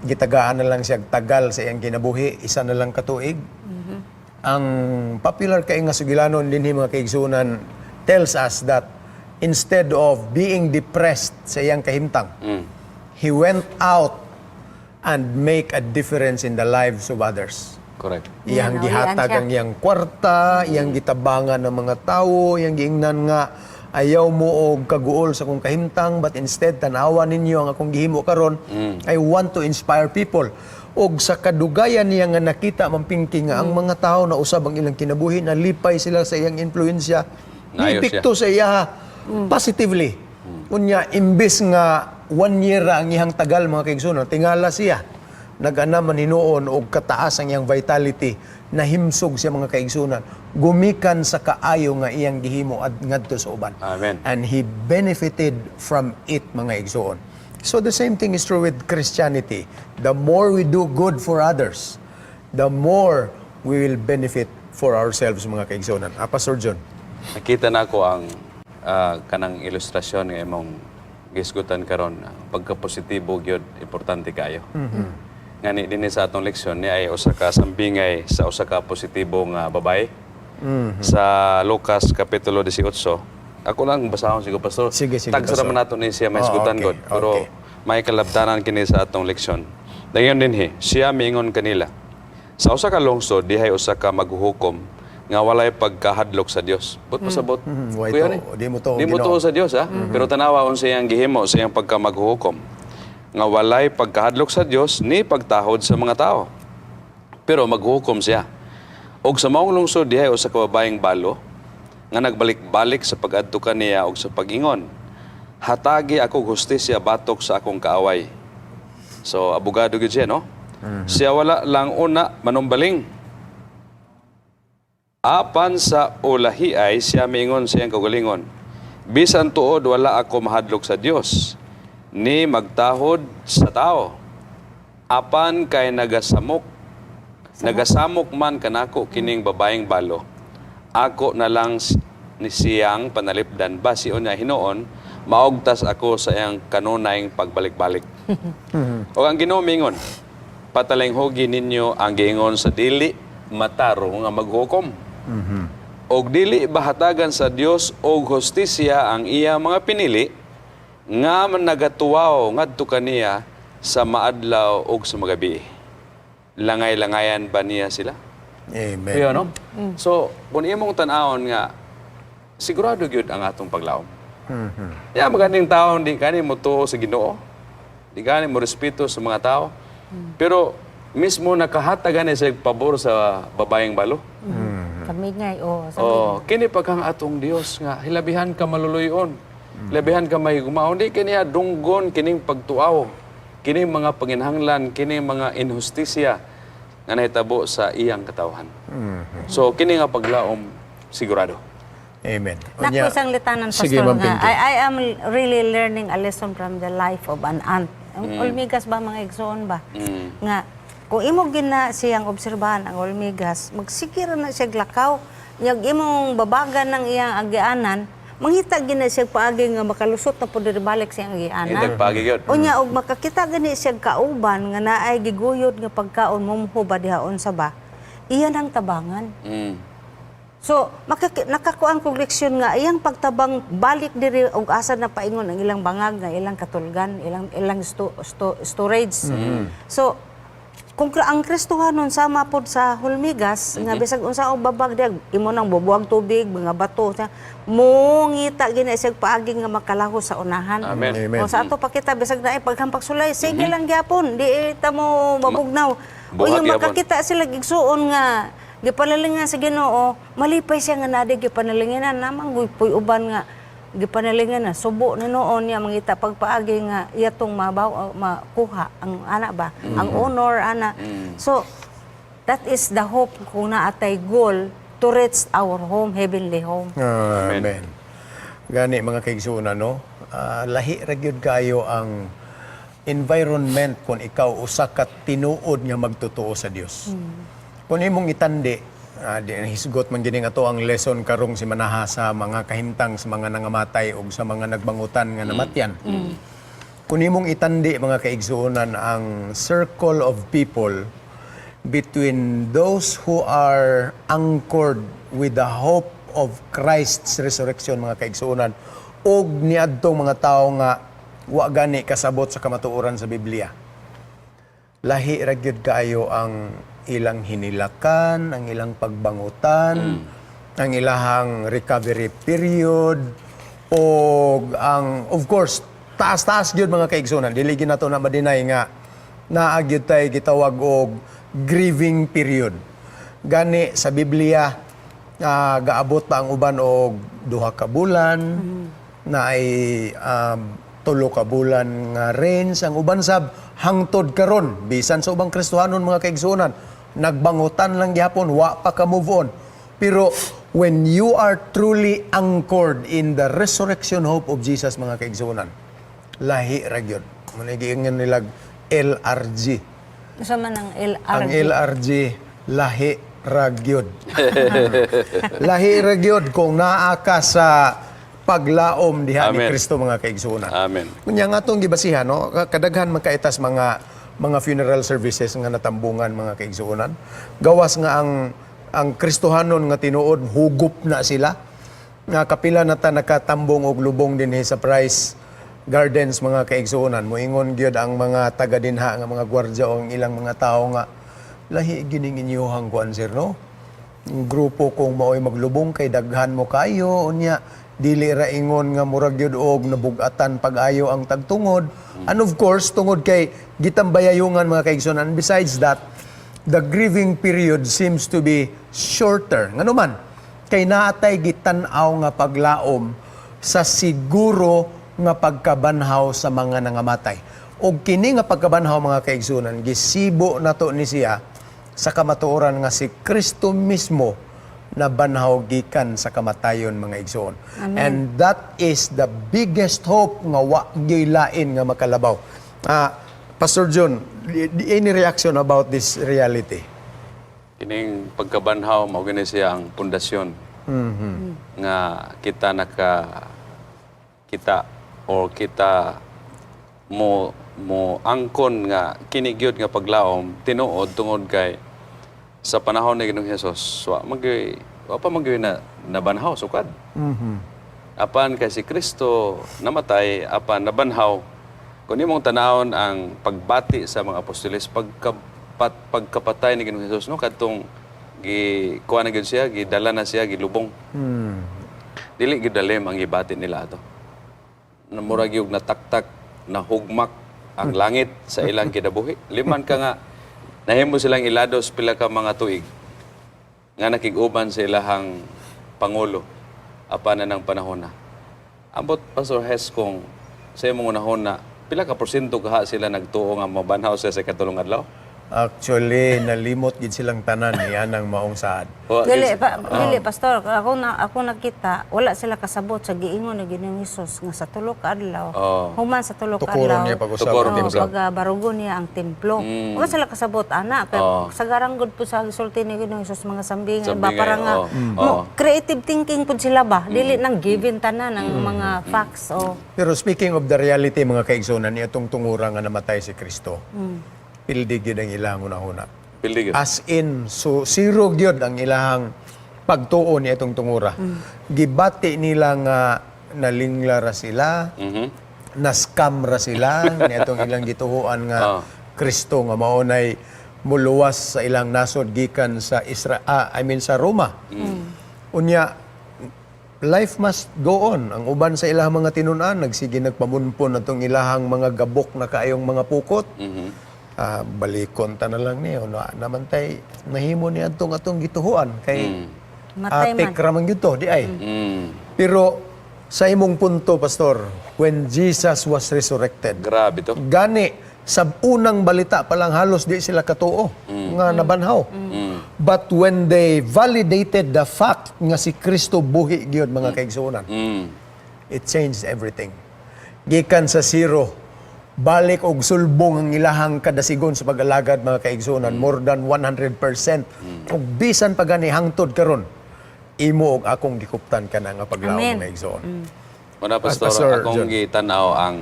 gitagaan na lang siya tagal sa iyang kinabuhi, isa na lang katuig. Ang popular kay nga sugilanon dinhi, mga kaigsuonan, tells us that instead of being depressed sa iyang kahimtang, he went out and make a difference in the lives of others. Correct. Iyang Yan, gihatag naulian siya. Ang iyang kwarta, iyang gitabangan ng mga tawo, iyang giingnan nga ayaw mo og kaguol sa akong kahimtang, but instead tanawa ninyo ang akong gihimo karon. I want to inspire people. Og sa kadugayan niya nga nakita, Ma'am Pinky, nga ang mga tao na usab ang ilang kinabuhi, nalipay sila sa iyang impluwensya, Naayos niepekto sa iya positively. Unya imbes nga one year ra ang iyang tagal, mga kaigsuonan, tingala siya nag-ana man hinuon og kataas ang iyang vitality, nahimsog siya, mga kaigsuonan, gumikan sa kaayo nga iyang gihimo at ngadto sa uban. Amen. And he benefited from it, mga igsoon. So the same thing is true with Christianity. The more we do good for others, the more we will benefit for ourselves, mga kaigsuonan. Pastor John. Nakita na ako ang kanang ilustrasyon nga imong gisgutan karon, pagka-positibo gyud importante kayo. Ngani dinhi sa atong leksyon ni ay usa ka sambingay sa usa ka positibo nga babae. Sa Lucas Kapitulo 18. Ako lang basahon siguro, Pastor. Sige, sige, Tagsa Pastor. raman nato ni siya may isgutan Oh, okay, god. Pero may kalabtanan kini sa atong leksyon. Dayon dinhi, siya miingon kanila. Sa usa ka lungsod dihay usa ka maghuhukom nga walay pagkahadlok sa Dios. But pasabot. Way Kuya to- ni. di mo to Di mo Ginoo. tuo sa Dios ha. Pero tanawa unsa iyang gihimo sa iyang pagka maghuhukom nga walay pagkahadlok sa Dios ni pagtahod sa mga tao. Pero maghuhukom siya. Og sa maong lungsod dihay usa ka babaeng balo nga nagbalik-balik sa pag-adto kaniya og sa pag-ingon, "Hatagi ako hustisya batok sa akong kaaway." So abogado gyud siya, no? Siya wala lang una manumbaling. Apan sa ulahi ay siya miingon sa iyang kaugalingon, "Bisan tuod wala ako mahadlok sa Dios ni magtahod sa tao. Apan kay nagasamok man kanako kining babaeng balo. Ako na lang ni siyang panalipdan, basi unya hinuon maugtas ako sa iyang kanunayng pagbalik-balik." O ang Ginoo miingon, "Patalinghugi ninyo ang giingon sa dili matarong nga maghukom. Og dili bahatagan sa Dios og hustisya ang iya mga pinili nga nagatuwaw ngadto kaniya sa maadlaw og sa magabi? Langay-langayan ba niya sila?" Amen. Kuya, no? So, kung imong tan-awon nga Sigurado gyud ang atong paglaom. Ya maganing tao di gani mo tuo sa Ginoo. Di gani mo respeto sa mga tao. Pero mismo nakahatag gani sa pabor sa babayeng balo. Kamingay, oh. Sa Oh, kini pa kang atong Dios nga hilabihan ka maluluyon. Hilabihan ka mahigugmaon. Di kaniya dunggon kining pagtuaw. Kining mga panginhanglan, kining mga inhustisya nga nahitabo sa iyang katawhan. So kini nga paglaom sigurado. Amen. Nako Unya- isang litanan, Sige, Pastor, Ma'am nga, Pinky. I am really learning a lesson from the life of an ant. Ang olmigas ba, mga igsoon ba? Nga, kung imo gina siyang obserbahan ang olmigas, magsigir na siya lakaw. Yag imong babagan ng iyang agianan, mangita gina siya paagi nga makalusot na pud balik sa iyang agianan. Itag paagi gyud. Unya og makakita gani siya kauban nga naay giguyod nga pagkaon mumho ba diha unsa ba? Iyan ang tabangan. So, nakakuan kog leksyon nga iyang pagtabang balik diri og asa na paingon ang ilang bangag nga ilang katulgan, ilang ilang storage. So, kung ang Kristohanon sama pod sa hulmigas nga bisag unsa og babag diha imo nang bubuag tubig, mga bato, mongita gina siya paagi nga makalahos sa unahan. Amen. Amen. O sa ato pakita bisag naay paghampak sulay, sige lang gyapon, di ta mo mabugnaw. O Buhat yung gyapon. makakita sila gigsuon nga gipanalingan sa Ginoo, malipay siya nga nadi gipanalingan namang puy uban nga gipanalingan na subo na noon niya mangita pagpaagi nga iya tong mabaw makuha ang ana ba, ang honor ana. So that is the hope kung naatay goal to reach our home, heavenly home. Amen. Gani mga kaigsuonan, no? Ah, lahi ra gyud kayo ang environment kung ikaw usa ka tinuod nga magtotoo sa Dios. Kung imong itandi, di hisgot man gini nga to ang lesson karong simanaha sa mga kahimtang sa mga nangamatay o sa mga nagbangutan nga namatyan. Kung imong itandi, mga kaigsuonan, ang circle of people between those who are anchored with the hope of Christ's resurrection, mga kaigsuonan, og niadtong mga tawo nga wa gani kasabot sa kamatuoran sa Biblia, lahi ra gyud kaayo ang ilang hinilakan, ang ilang pagbangutan, ang ilahang recovery period, o ang, of course, taas-taas gyud, mga kaigsunan. Dili gyud nato na ma-deny nga naa gyud tay gitawag og grieving period. Gani sa Biblia, gaabot pa ang uban og 2 ka bulan, na ay 3 ka bulan nga range ang uban sab hangtod karon. Bisan sa ubang Kristohanon, mga kaigsuonan, nagbangutan lang gihapon, wa pa ka move on. Pero when you are truly anchored in the resurrection hope of Jesus, mga kaigsuonan, lahi ra gyud. Mao giingon nilag LRG. Unsa man ang LRG? Ang LRG, lahi ra gyud. Lahi ra gyud kung naa ka sa paglaom diha ni Amen. Kristo, mga kaigsuonan. Amen. Unya nga atong gibasihan, no, kadaghan man kaitas mga mga funeral services nga natambungan, mga kaigsuonan. Gawas nga ang Kristohanon nga tinuod hugup na sila. Nga kapila na ta nakatambong og lubong dinhi sa Price Gardens, mga kaigsuonan. Moingon gyud ang mga taga dinha nga mga gwardya o ang ilang mga tao nga lahi gining inyuhang kuan, sir, no? Ang grupo kung maoy maglubong kay daghan mo kayo, unya dili ra ingon nga murag gyud og nabugatan pag-ayo ang tagtungod. And of course, tungod kay gitambayayungan, mga kaigsuonan, besides that, the grieving period seems to be shorter. Ngano man kay naatay gitan-aw nga paglaom sa siguro nga pagkabanhaw sa mga nangamatay. Og kini nga pagkabanhaw, mga kaigsuonan, gisibo nato ni siya sa kamatuoran nga si Kristo mismo nabanhaw gikan sa kamatayon, mga igsoon. And that is the biggest hope nga wa gyoy lain nga makalabaw. Ah, Pastor John, any reaction about this reality? Kining pagkabanhaw mao gini siya ang pundasyon nga kita naka kita or kita mo mo angkon nga kini gyud nga paglaom tinuod tungod kay sa panahon ni Ginoong Hesus wa pa man gyoy na nabanhaw sukad. Apan kay si Kristo namatay apan nabanhaw. Kung imong tanawon ang pagbati sa mga apostoles pagkapatay ni Ginoong Hesus, no, kadtong gi kuha na gyud siya, gidala na siya, gilubong. Dili gyud dalim ang gibati nila ato. Murag yung nataktak, nahugmak ang langit sa ilang kinabuhi. Liman ka nga nahimo silang ilados pila ka mga tuig nga nakig-uban sa ilahang pangulo apan na ng panahon na. Ambot, Pastor Hes, kung sa imong unahon na pila ka porsyento kaha sila nagtuo nga mabanhaw sila sa ikatulong adlaw? Actually, nalimot gid silang tanan niyan ang maong saad. O, Dili pa, dili, pastor, ako nakita wala sila kasabot sa giingon ni Ginoong Hesus nga sa tulo ka adlaw. Human sa tulo ka Tukuron adlaw. niya pag-usab Tukuron ang niya. templo. Pag barugo niya ang templo. Wala sila kasabot ana kay sagaran gud po sa gisulti ni Ginoong Hesus mga sambingay ba Sambingay, para nga oo. mo, creative thinking pud sila ba? Dili nang given tanan ang mga facts o Pero speaking of the reality, mga kaigsunan, itong tungura nga namatay si Kristo, pildi gyud ang ilang hunahuna. Pildi gyud. As in, so zero gyud ang ilahang pagtuo ni itong tungura. Gibati nila nga nalingla ra sila, na-scam ra sila ni itong ilang gituhuan nga Kristo nga maunay muluwas sa ilang nasod gikan sa I mean sa Roma. Unya, life must go on. Ang uban sa ilang mga tinun-an, nagsige nagpamunpon atong ilahang mga gabok na kaayong mga pukot. Ah, balikon ta na lang niyo. Na, naman tay nahimo ni atong atong gituhuan kay Matay atik man. ra man gyud to, di ay. Pero sa imong punto, Pastor, when Jesus was resurrected, Grabe to. gani sa unang balita pa lang halos di sila katuo nga nabanhaw. But when they validated the fact nga si Kristo buhi gyud, mga kaigsuonan, it changed everything. Gikan sa zero, balik og sulbong ang ilahang kadasigon sa pag-alagad, mga kaigsuonan, more than 100%. Ug bisan pa gani hangtod karon, imo og akong gikuptan kana nga paglaom, Amen. mga igsoon. Una, Pastor, Pastor akong John. gitanaw ang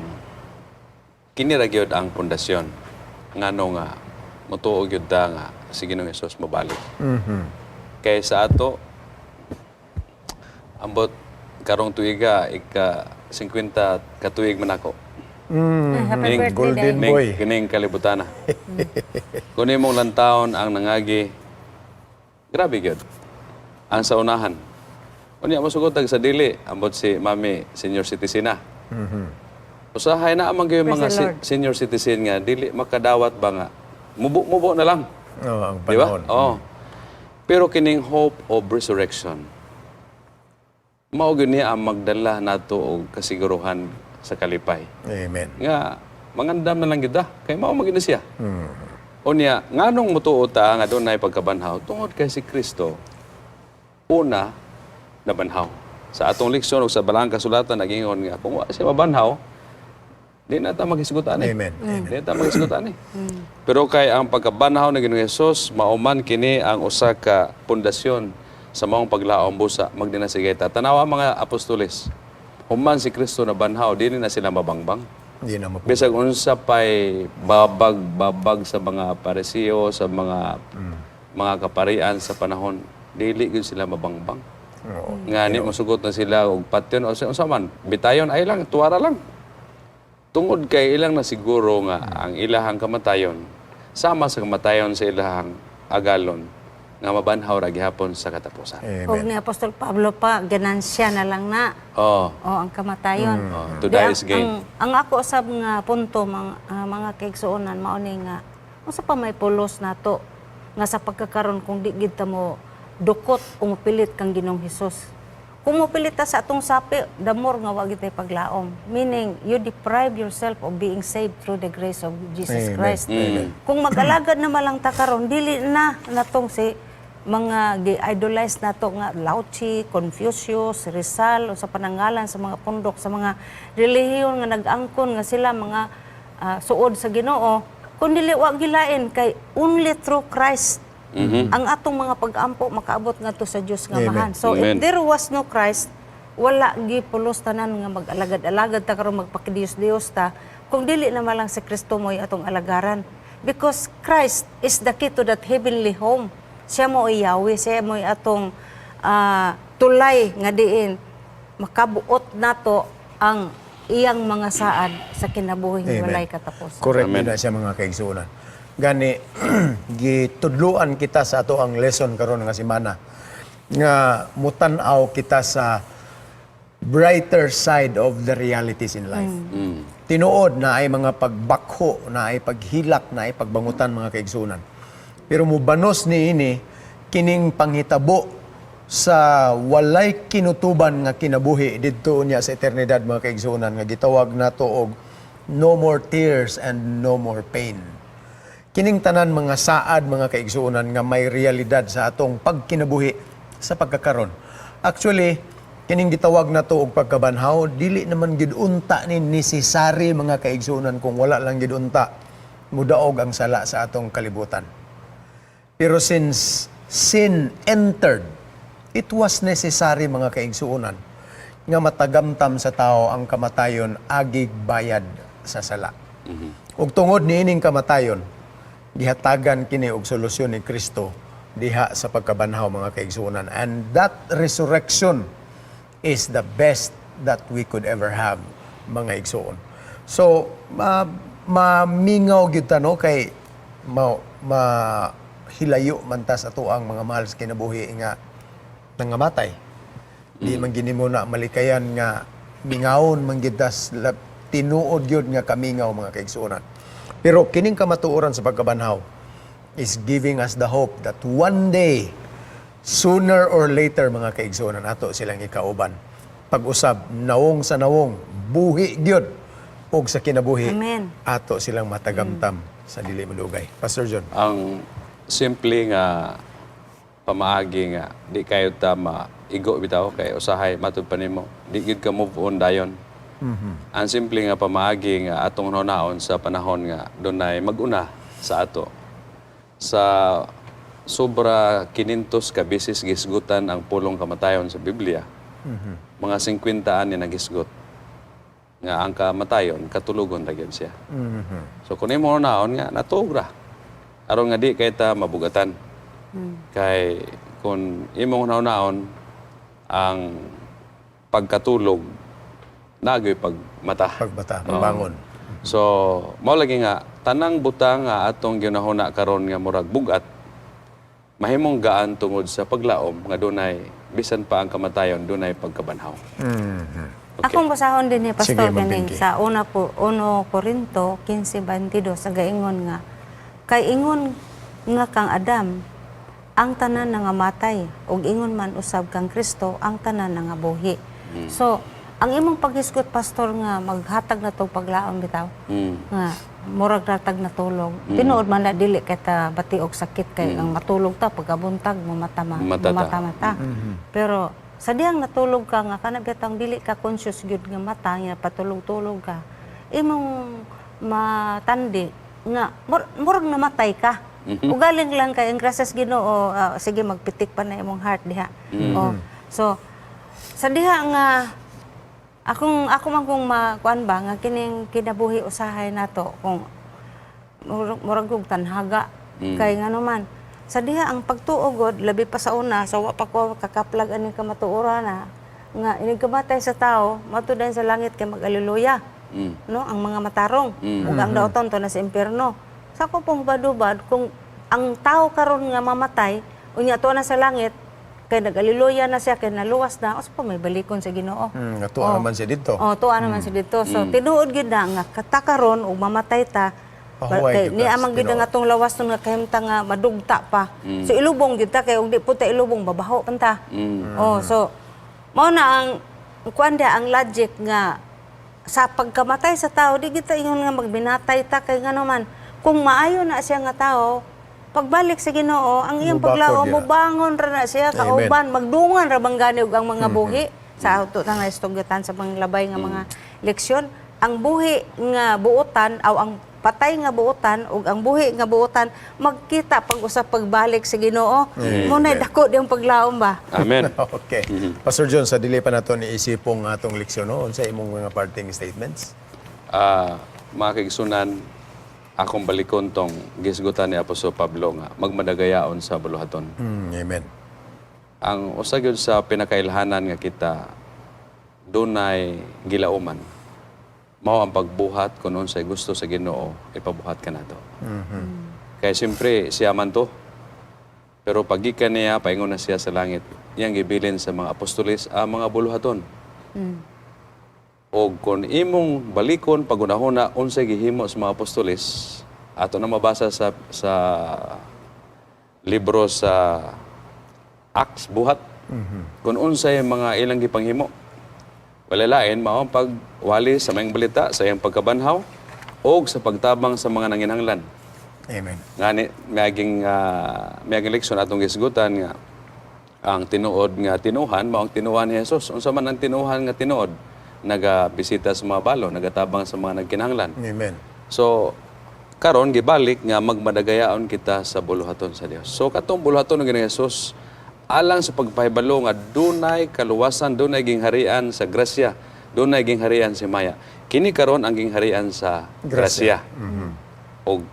kini ra gyud ang pundasyon ngano nga motuo gyud ta nga si Ginoong Hesus mobalik. Kay sa ato, ambot karong tuiga ika 50 ka tuig man ako. Happy Kining birthday, golden Day. Kining, boy. kining kalibutana. Kung imong lantawon ang nangagi, grabe gyud. Ang sa unahan. Unya mosugot tag sa dili, ambot si mami senior citizen na. Usahay na amang gyud Praise mga the Lord. senior citizen nga dili makadawat ba nga mubo-mubo na lang. Oh, ang Di ba? panahon. Oo. Pero kining hope of resurrection, mao gyud niya ang magdala nato og kasiguruhan sa kalipay. Amen. Nga mangandam na lang gyud ah, kay mao man gyud na siya. Unya, nganong mutuo ta nga dunay pagkabanhaw tungod kay si Kristo una nabanhaw. Sa atong leksyon ug sa balaang kasulatan nagingon nga kung wa siya mabanhaw, di na ta maghisgutan eh. Amen. Di na ta maghisgutan eh. Pero kay ang pagkabanhaw ng Ginoong Hesus, mauman kini ang usa ka pundasyon sa maong paglaom busa magdinasigay ta. Tanawa ang mga apostoles. Human si Kristo nabanhaw, dili na sila mabangbang. Hindi na mapu- Bisag unsa pay babag-babag sa mga parisiyo, sa mga kaparian sa panahon, dili gyud sila mabangbang. Oo. Nga ni mosugot na sila og patyon o sa unsa man, bitayon ay lang, tuwara lang. Tungod kay ilang na siguro nga ang ilahang kamatayon sama sa kamatayon sa ilahang agalon nga mabanhaw ra gihapon sa katapusan. Amen. Og ni Apostol Pablo pa, ganansya na lang na. Oh, O, ang kamatayon. Oh, to Di, die is gain. Ang ako usab nga punto mga kaigsuonan mao ni nga unsa pa may pulos nato nga sa pagkakaron kung di gid ta mo dukot o mopilit kang Ginoong Hesus. Kung mopilit ta sa atong sapi, the more nga wa gid tay paglaom. Meaning, you deprive yourself of being saved through the grace of Jesus Amen. Christ. Kung mag-alagad na malang ta karon, dili na natong si mga gi-idolize nato nga Lao Tzu, Confucius, Rizal o sa panangalan sa mga pundok sa mga relihiyon nga nag-angkon nga sila mga suod sa Ginoo kun dili wa gilain kay only through Christ ang atong mga pag-ampo makaabot ngadto sa Dios nga Amen. Amahan. So Amen. if there was no Christ, wala gipulos tanan nga mag-alagad-alagad ta karon magpakidiyos-diyos ta kung dili na malang si Kristo mo'y atong alagaran. Because Christ is the key to that heavenly home. Siya mo Yahweh, siya mo'y atong tulay nga diin makabuot nato ang iyang mga saad sa kinabuhi nga Amen. walay katapusan. Correct Amen. na siya, mga kaigsuonan. Gani gitudluan kita sa ato ang lesson karon nga semana nga mutan-aw kita sa Brighter side of the realities in life. Tinuod naay mga pagbakho, naay paghilak, naay pagbangutan, mga kaigsunan. Pero mubanos ni ini kining panghitabo sa walay kinutuban nga kinabuhi didto niya sa eternidad, mga kaigsunan, nga gitawag nato og no more tears and no more pain. Kining tanan mga saad, mga kaigsuonan, nga may realidad sa atong pagkinabuhi sa pagkakaron. Actually, kining gitawag nato og pagkabanhaw, dili naman gid unta ni necessary, mga kaigsuonan, kung wala lang gid unta mudaog ang sala sa atong kalibutan. Pero since sin entered, it was necessary, mga kaigsuonan, nga matagamtam sa tao ang kamatayon agig bayad sa sala. Ug tungod niining kamatayon, gihatagan kini og solusyon ni Kristo diha sa pagkabanhaw, mga kaigsuonan. And that resurrection is the best that we could ever have, mga igsuon. So, mamingaw gyud ta, no, kay ma hilayo man ta sa atoang mga mahal sa kinabuhi nga nangamatay. Di man gini mo na malikayan nga mingawon man gyud tas tinuod gyud nga kamingaw, mga kaigsuonan. Pero kining kamatuoran sa pagkabanhaw is giving us the hope that one day, sooner or later, mga kaigsuonan, ato silang ikauban. Pag-usab, nawong sa nawong, buhi gyud ug sa kinabuhi, Amen. Ato silang matagamtam sa dili madugay. Pastor John. Ang simple nga pamaagi nga di kayo ta maigo bitaw, kay usahay matud pa nimo di gid ka move on dayon. Ang simple nga pamaagi nga atong hunaon sa panahon nga dunay maguna sa ato, sa sobra 500 ka beses gisgutan ang pulong kamatayon sa Biblia. Mga 50 ani nagisgot nga ang kamatayon katulogon ra gyud siya. So kung imo naon nga natuog ra. Aron nga di kay ta mabugatan. Kay kung imong naon ang pagkatulog, nagoy pagmata. Pagbata, pagbangon. So, mao lagi nga tanang butang nga atong ginahuna karon nga murag bugat, mahimong gaan tungod sa paglaom nga dunay, bisan pa ang kamatayon, dunay pagkabanhaw. Okay. Akong basahon din ni Sige, Pastor Ma'am ganing Pinky. sa una po 1 Korinto 15:22 sa gaingon nga kay ingon nga kang Adam ang tanan nangamatay ug ingon man usab kang Kristo ang tanan nangabuhi. So, ang imong paghisgot, Pastor, nga maghatag na tog paglaom bitaw nga murag ratag natulog. Tinuod man na dili kay ta bati og sakit kay ang matulog ta, pagkabuntag mamata ma, Mata ta. mata-mata. Pero sa diyang natulog ka nga kana bitang dili ka conscious gyud nga mata nga patulog-tulog ka, imong matandi nga murag namatay ka. Ugaling lang kay ang grasas Ginoo, sige magpitik pa na imong heart diha. Oh. So sa diha nga akong ako man kung makuan ba nga kining kinabuhi usahay nato kung murag og tanhaga kay ngano man sa diha ang pagtuo god, labi pa sa una sa wa pa ko kakaplag aning kamatuoran na nga inig kamatay sa tao matud sa langit kay mag-aleluya, no, ang mga matarong ug ang daoton to na sa impierno. Sa ko pong hubad kung ang tao karon nga mamatay unya to na sa langit kay nag-aleluya na siya kay naluwas na, usa pa may balikon sa Ginoo. Nga tuwa naman siya dito. Oh, tuwa naman siya dito. So tinuod gyud na nga kata karon ug mamatay ta. Pahuway Kay gyud ni ka sa amang gyud ang tinuod. atong lawas nun nga kahimta nga madugta pa. So ilubong gyud ta kay ug di po ta ilubong babaho pan ta. Oh, so mao na ang kuan dia, ang logic nga sa pagkamatay sa tao di kita ingon nga magbinatay ta kay ngano man kung maayo na siya nga tao, pagbalik sa Ginoo ang iyang Mubakod paglaom dira. mobangon ra na siya Amen. kauban, magdungan ra bang gani og ang mga buhi sa auto ta nga istugyatan sa mga labay nga mga leksyon, ang buhi nga buotan aw ang patay nga buotan ug ang buhi nga buotan magkita pag usap pagbalik sa Ginoo. Mo na dako diyang paglaom ba. Amen. Okay. Pastor John, sa dili pa nato ni isipong atong leksyon, no, unsa imong mga parting statements? Mga kaigsunan, akong balikon tong gisgutan ni Apostol Pablo nga magmadagayaon sa buluhaton. Amen. Ang usa gyud sa pinakailhanan nga kita dunay gilauman mao ang pagbuhat kung unsay gusto sa Ginoo ipabuhat kanato. Kaya siyempre siya man to. Pero paggikan niya, paingon na siya sa langit. Iyang gibilin sa mga apostoles ang mga buluhaton. O kung imong balikon pagunahuna unsay gihimo sa mga apostoles, ato na mabasa sa libro sa Acts buhat. Kung unsay mga ilang gipanghimo. Wala lain mao ang pagwali sa maayong balita sa iyang pagkabanhaw o sa pagtabang sa mga nanginhanglan. Amen. Ngani miaging leksyon atong gisgutan nga ang tinuod nga tinuhan mao ang tinuhan ni Jesus. Unsa man ang tinuhan nga tinuod, nagabisita sa mga balo, nagatabang sa mga nagkinahanglan. Amen. So karon gibalik nga magmadagayaon kita sa buluhaton sa Dios. So katong buluhaton ng Ginoong Jesus alang sa pagpahibalo nga dunay kaluwasan, dunay gingharian sa grasya, dunay gingharian sa himaya. Kini karon ang gingharian sa grasya. Og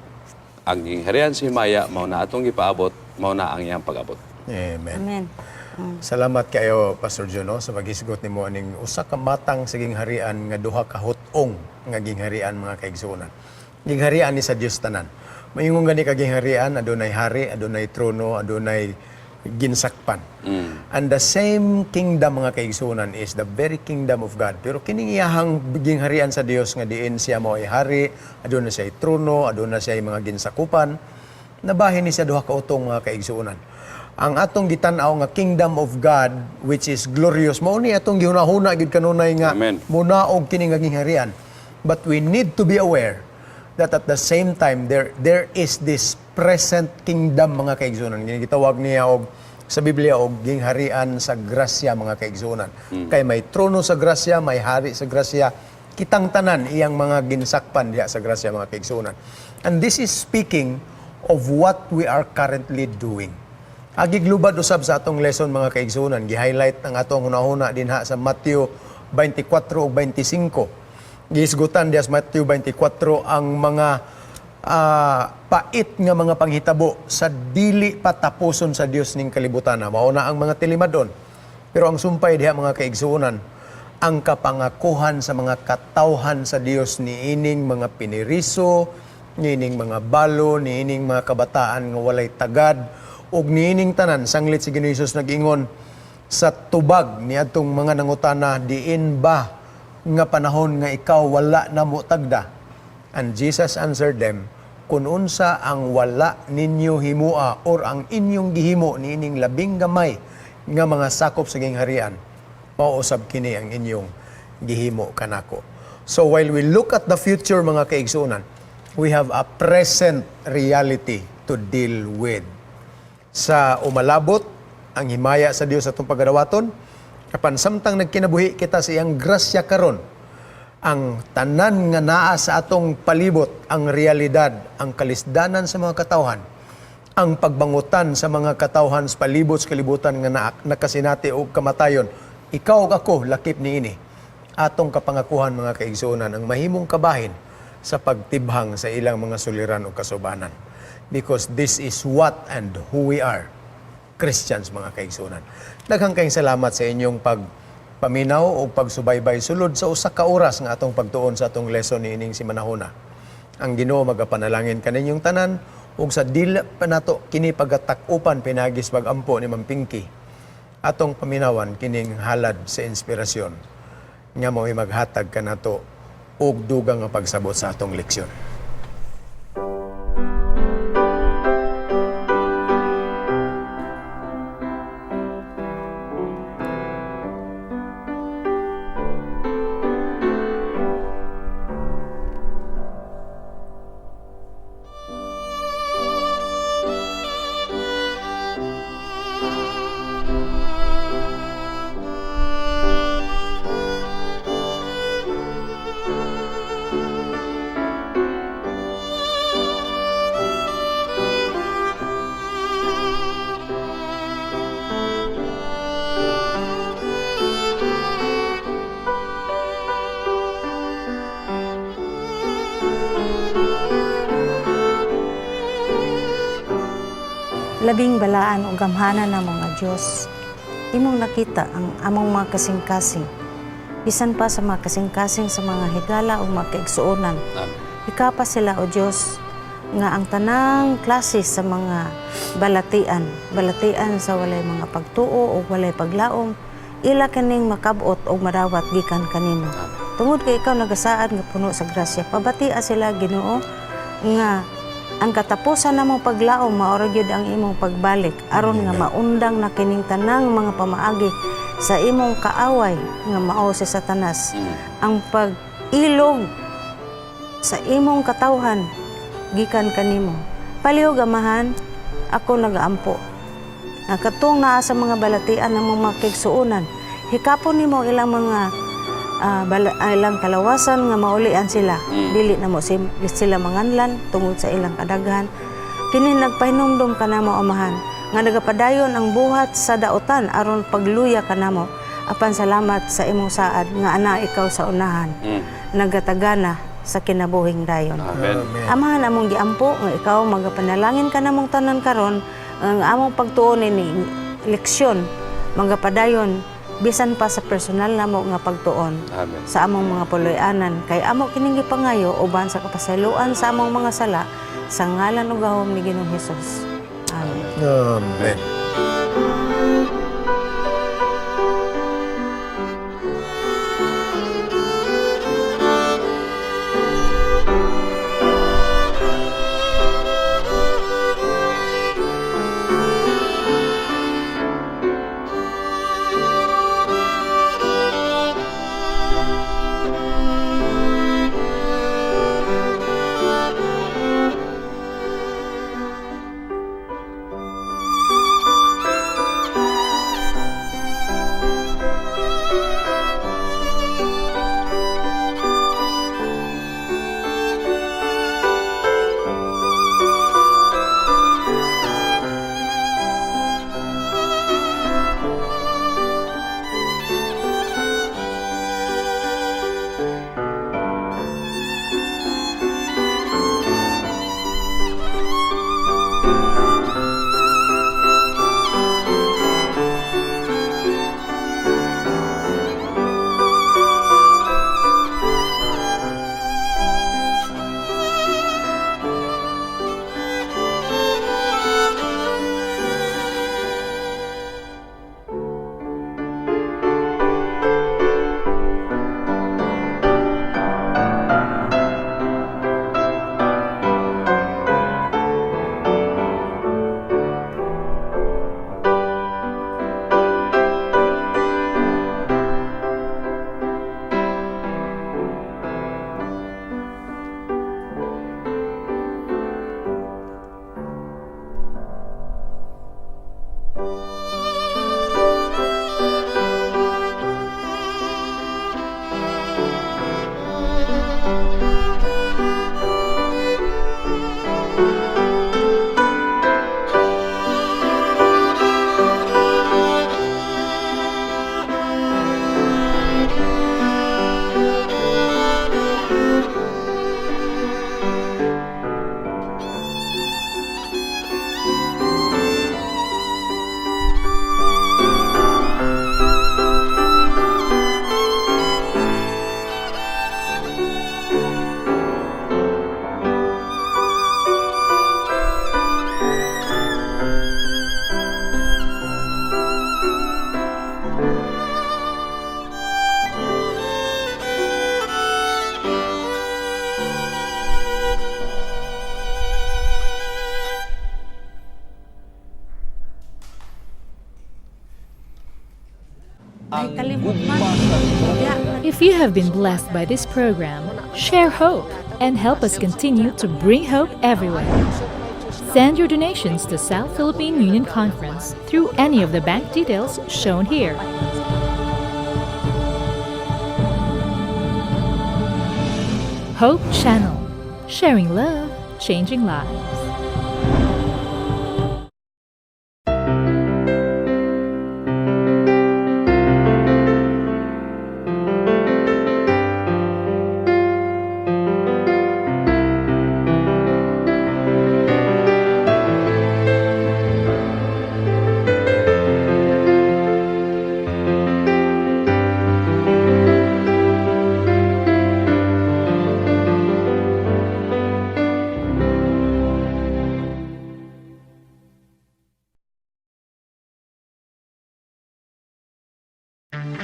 ang gingharian sa himaya mao na atong gipaabot, mao na ang iyang pag-abot. Amen. Amen. Salamat kayo, Pastor Juno, sa paghisgot nimo aning usa ka matang sa gingharian nga duha ka hut-ong nga gingharian, mga kaigsuonan. Gingharian ni sa Dios tanan. Maingon gani ka gingharian, adunay hari, adunay trono, adunay ginsakpan. And the same kingdom, mga kaigsuonan, is the very kingdom of God. Pero kining iyahang gingharian sa Dios nga diin siya mao ay hari, aduna siya trono, aduna siya mga ginsakupan, nabahin ni siya duha ka utong, mga kaigsuonan. Ang atong gitan-aw nga kingdom of God, which is glorious, mao ni atong gihunahuna gyud kanunay nga Amen. munaog kini nga gingharian. But we need to be aware that at the same time there is this present kingdom, mga kaigsuonan. Kini gitawag niya og sa Biblia og gingharian sa grasya, mga kaigsuonan. Kay may trono sa grasya, may hari sa grasya, kitang tanan iyang mga ginsakpan diha sa grasya, mga kaigsuonan. And this is speaking of what we are currently doing. Agig lubad usab sa atong lesson, mga kaigsuonan, gi-highlight ang atong hunahuna dinha sa Matthew 24 ug 25. Gihisgutan diha sa Matthew 24 ang mga pait nga mga panghitabo sa dili patapuson sa Dios ning kalibutan. Mao na ang mga tilimadon. Pero ang sumpay diha, mga kaigsuonan, ang kapangakuhan sa mga katawhan sa Dios niining mga piniriso, niining mga balo, niining mga kabataan nga walay tagad, ug niining tanan sanglit si Ginoo Hesus nag-ingon sa tubag niadtong mga nangutana, "Diin ba nga panahon nga ikaw wala na mo tagda?" And Jesus answered them, "Kun unsa ang wala ninyo himua or ang inyong gihimo niining labing gamay nga mga sakop sa gingharian, mao usab kini ang inyong gihimo kanako." So while we look at the future, mga kaigsuonan, we have a present reality to deal with. Sa umalabot ang himaya sa Dios atong pagadawaton, apan samtang nagkinabuhi kita sa iyang grasya karon, ang tanan nga naa sa atong palibot, ang realidad, ang kalisdanan sa mga katawhan, ang pagbangutan sa mga katawhan sa palibot sa kalibutan nga nakasinati og kamatayon, ikaw ug ako lakip niini. Atong kapangakuhan, mga kaigsuonan, ang mahimong kabahin sa pagtibhang sa ilang mga suliran o kasubanan. Because this is what and who we are. Christians, mga kaigsuonan. Daghang kayong salamat sa inyong pagpaminaw o pagsubaybay sulod sa usa ka oras nga atong pagtuon sa atong lesson niining simanahuna. Ang Ginoo magapanalangin kaninyong tanan ug sa dili pa nato kini pagatak-upan pinaagi sa pag-ampo ni Ma'am Pinky. Atong paminawan kining halad sa inspirasyon nga mao'y maghatag kanato og dugang nga pagsabot sa atong leksyon. Labing balaan o gamhanan ng mga Diyos, imong nakita ang among mga kasing-kasing. Bisan pa sa mga kasing-kasing sa mga higala o mga kaigsuonan. Amen. Ikaw pa sila, O Diyos, nga ang tanang klase sa mga balatian, balatian sa walay mga pagtuo o walay paglaom, Ila kining makabot og madawat gikan kanimo. Tungod kay ikaw nagasaad nga puno sa grasya, pabatia sila, Ginoo, nga ang katapusan namong paglaom mao ra gyud ang imong pagbalik, aron nga maundang na kining tanang mga pamaagi sa imong kaaway nga mao si Satanas. Ang pag-ilog sa imong katawhan gikan kanimo. Palihog, Amahan, ako nagaampo nga katong naa sa mga balatian ng mga kaigsuonan, hikapon nimo ilang mga ilang kalawasan nga maulian sila. Dili na mo sila manganlan tungod sa ilang kadaghan. Kini nagpahinumdom kanamo, Amahan, nga nagapadayon ang buhat sa daotan aron pagluya kanamo. Apan salamat sa imong saad nga ana ikaw sa unahan, nagatagana sa kinabuhing dayon. Amen. Amahan, among giampo nga ikaw magapanalangin ka namong tanan karon, ang among pagtuon ini leksyon magapadayon bisan pa sa personal namo nga pagtuon Amen. sa among mga puloy-anan, kay amo kining gipangayo uban sa kapasayloan sa among mga sala, sa ngalan ug gahom ni Ginoong Hesus. Amen. Amen. Ay, kalimot man. If you have been blessed by this program, share hope and help us continue to bring hope everywhere. Send your donations to South Philippine Union Conference through any of the bank details shown here. Hope Channel, sharing love, changing lives.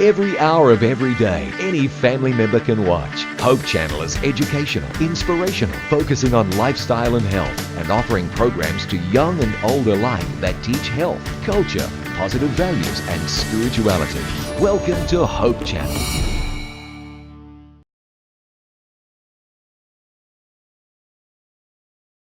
Every hour of every day, any family member can watch. Hope Channel is educational, inspirational, focusing on lifestyle and health, and offering programs to young and old alike that teach health, culture, positive values, and spirituality. Welcome to Hope Channel.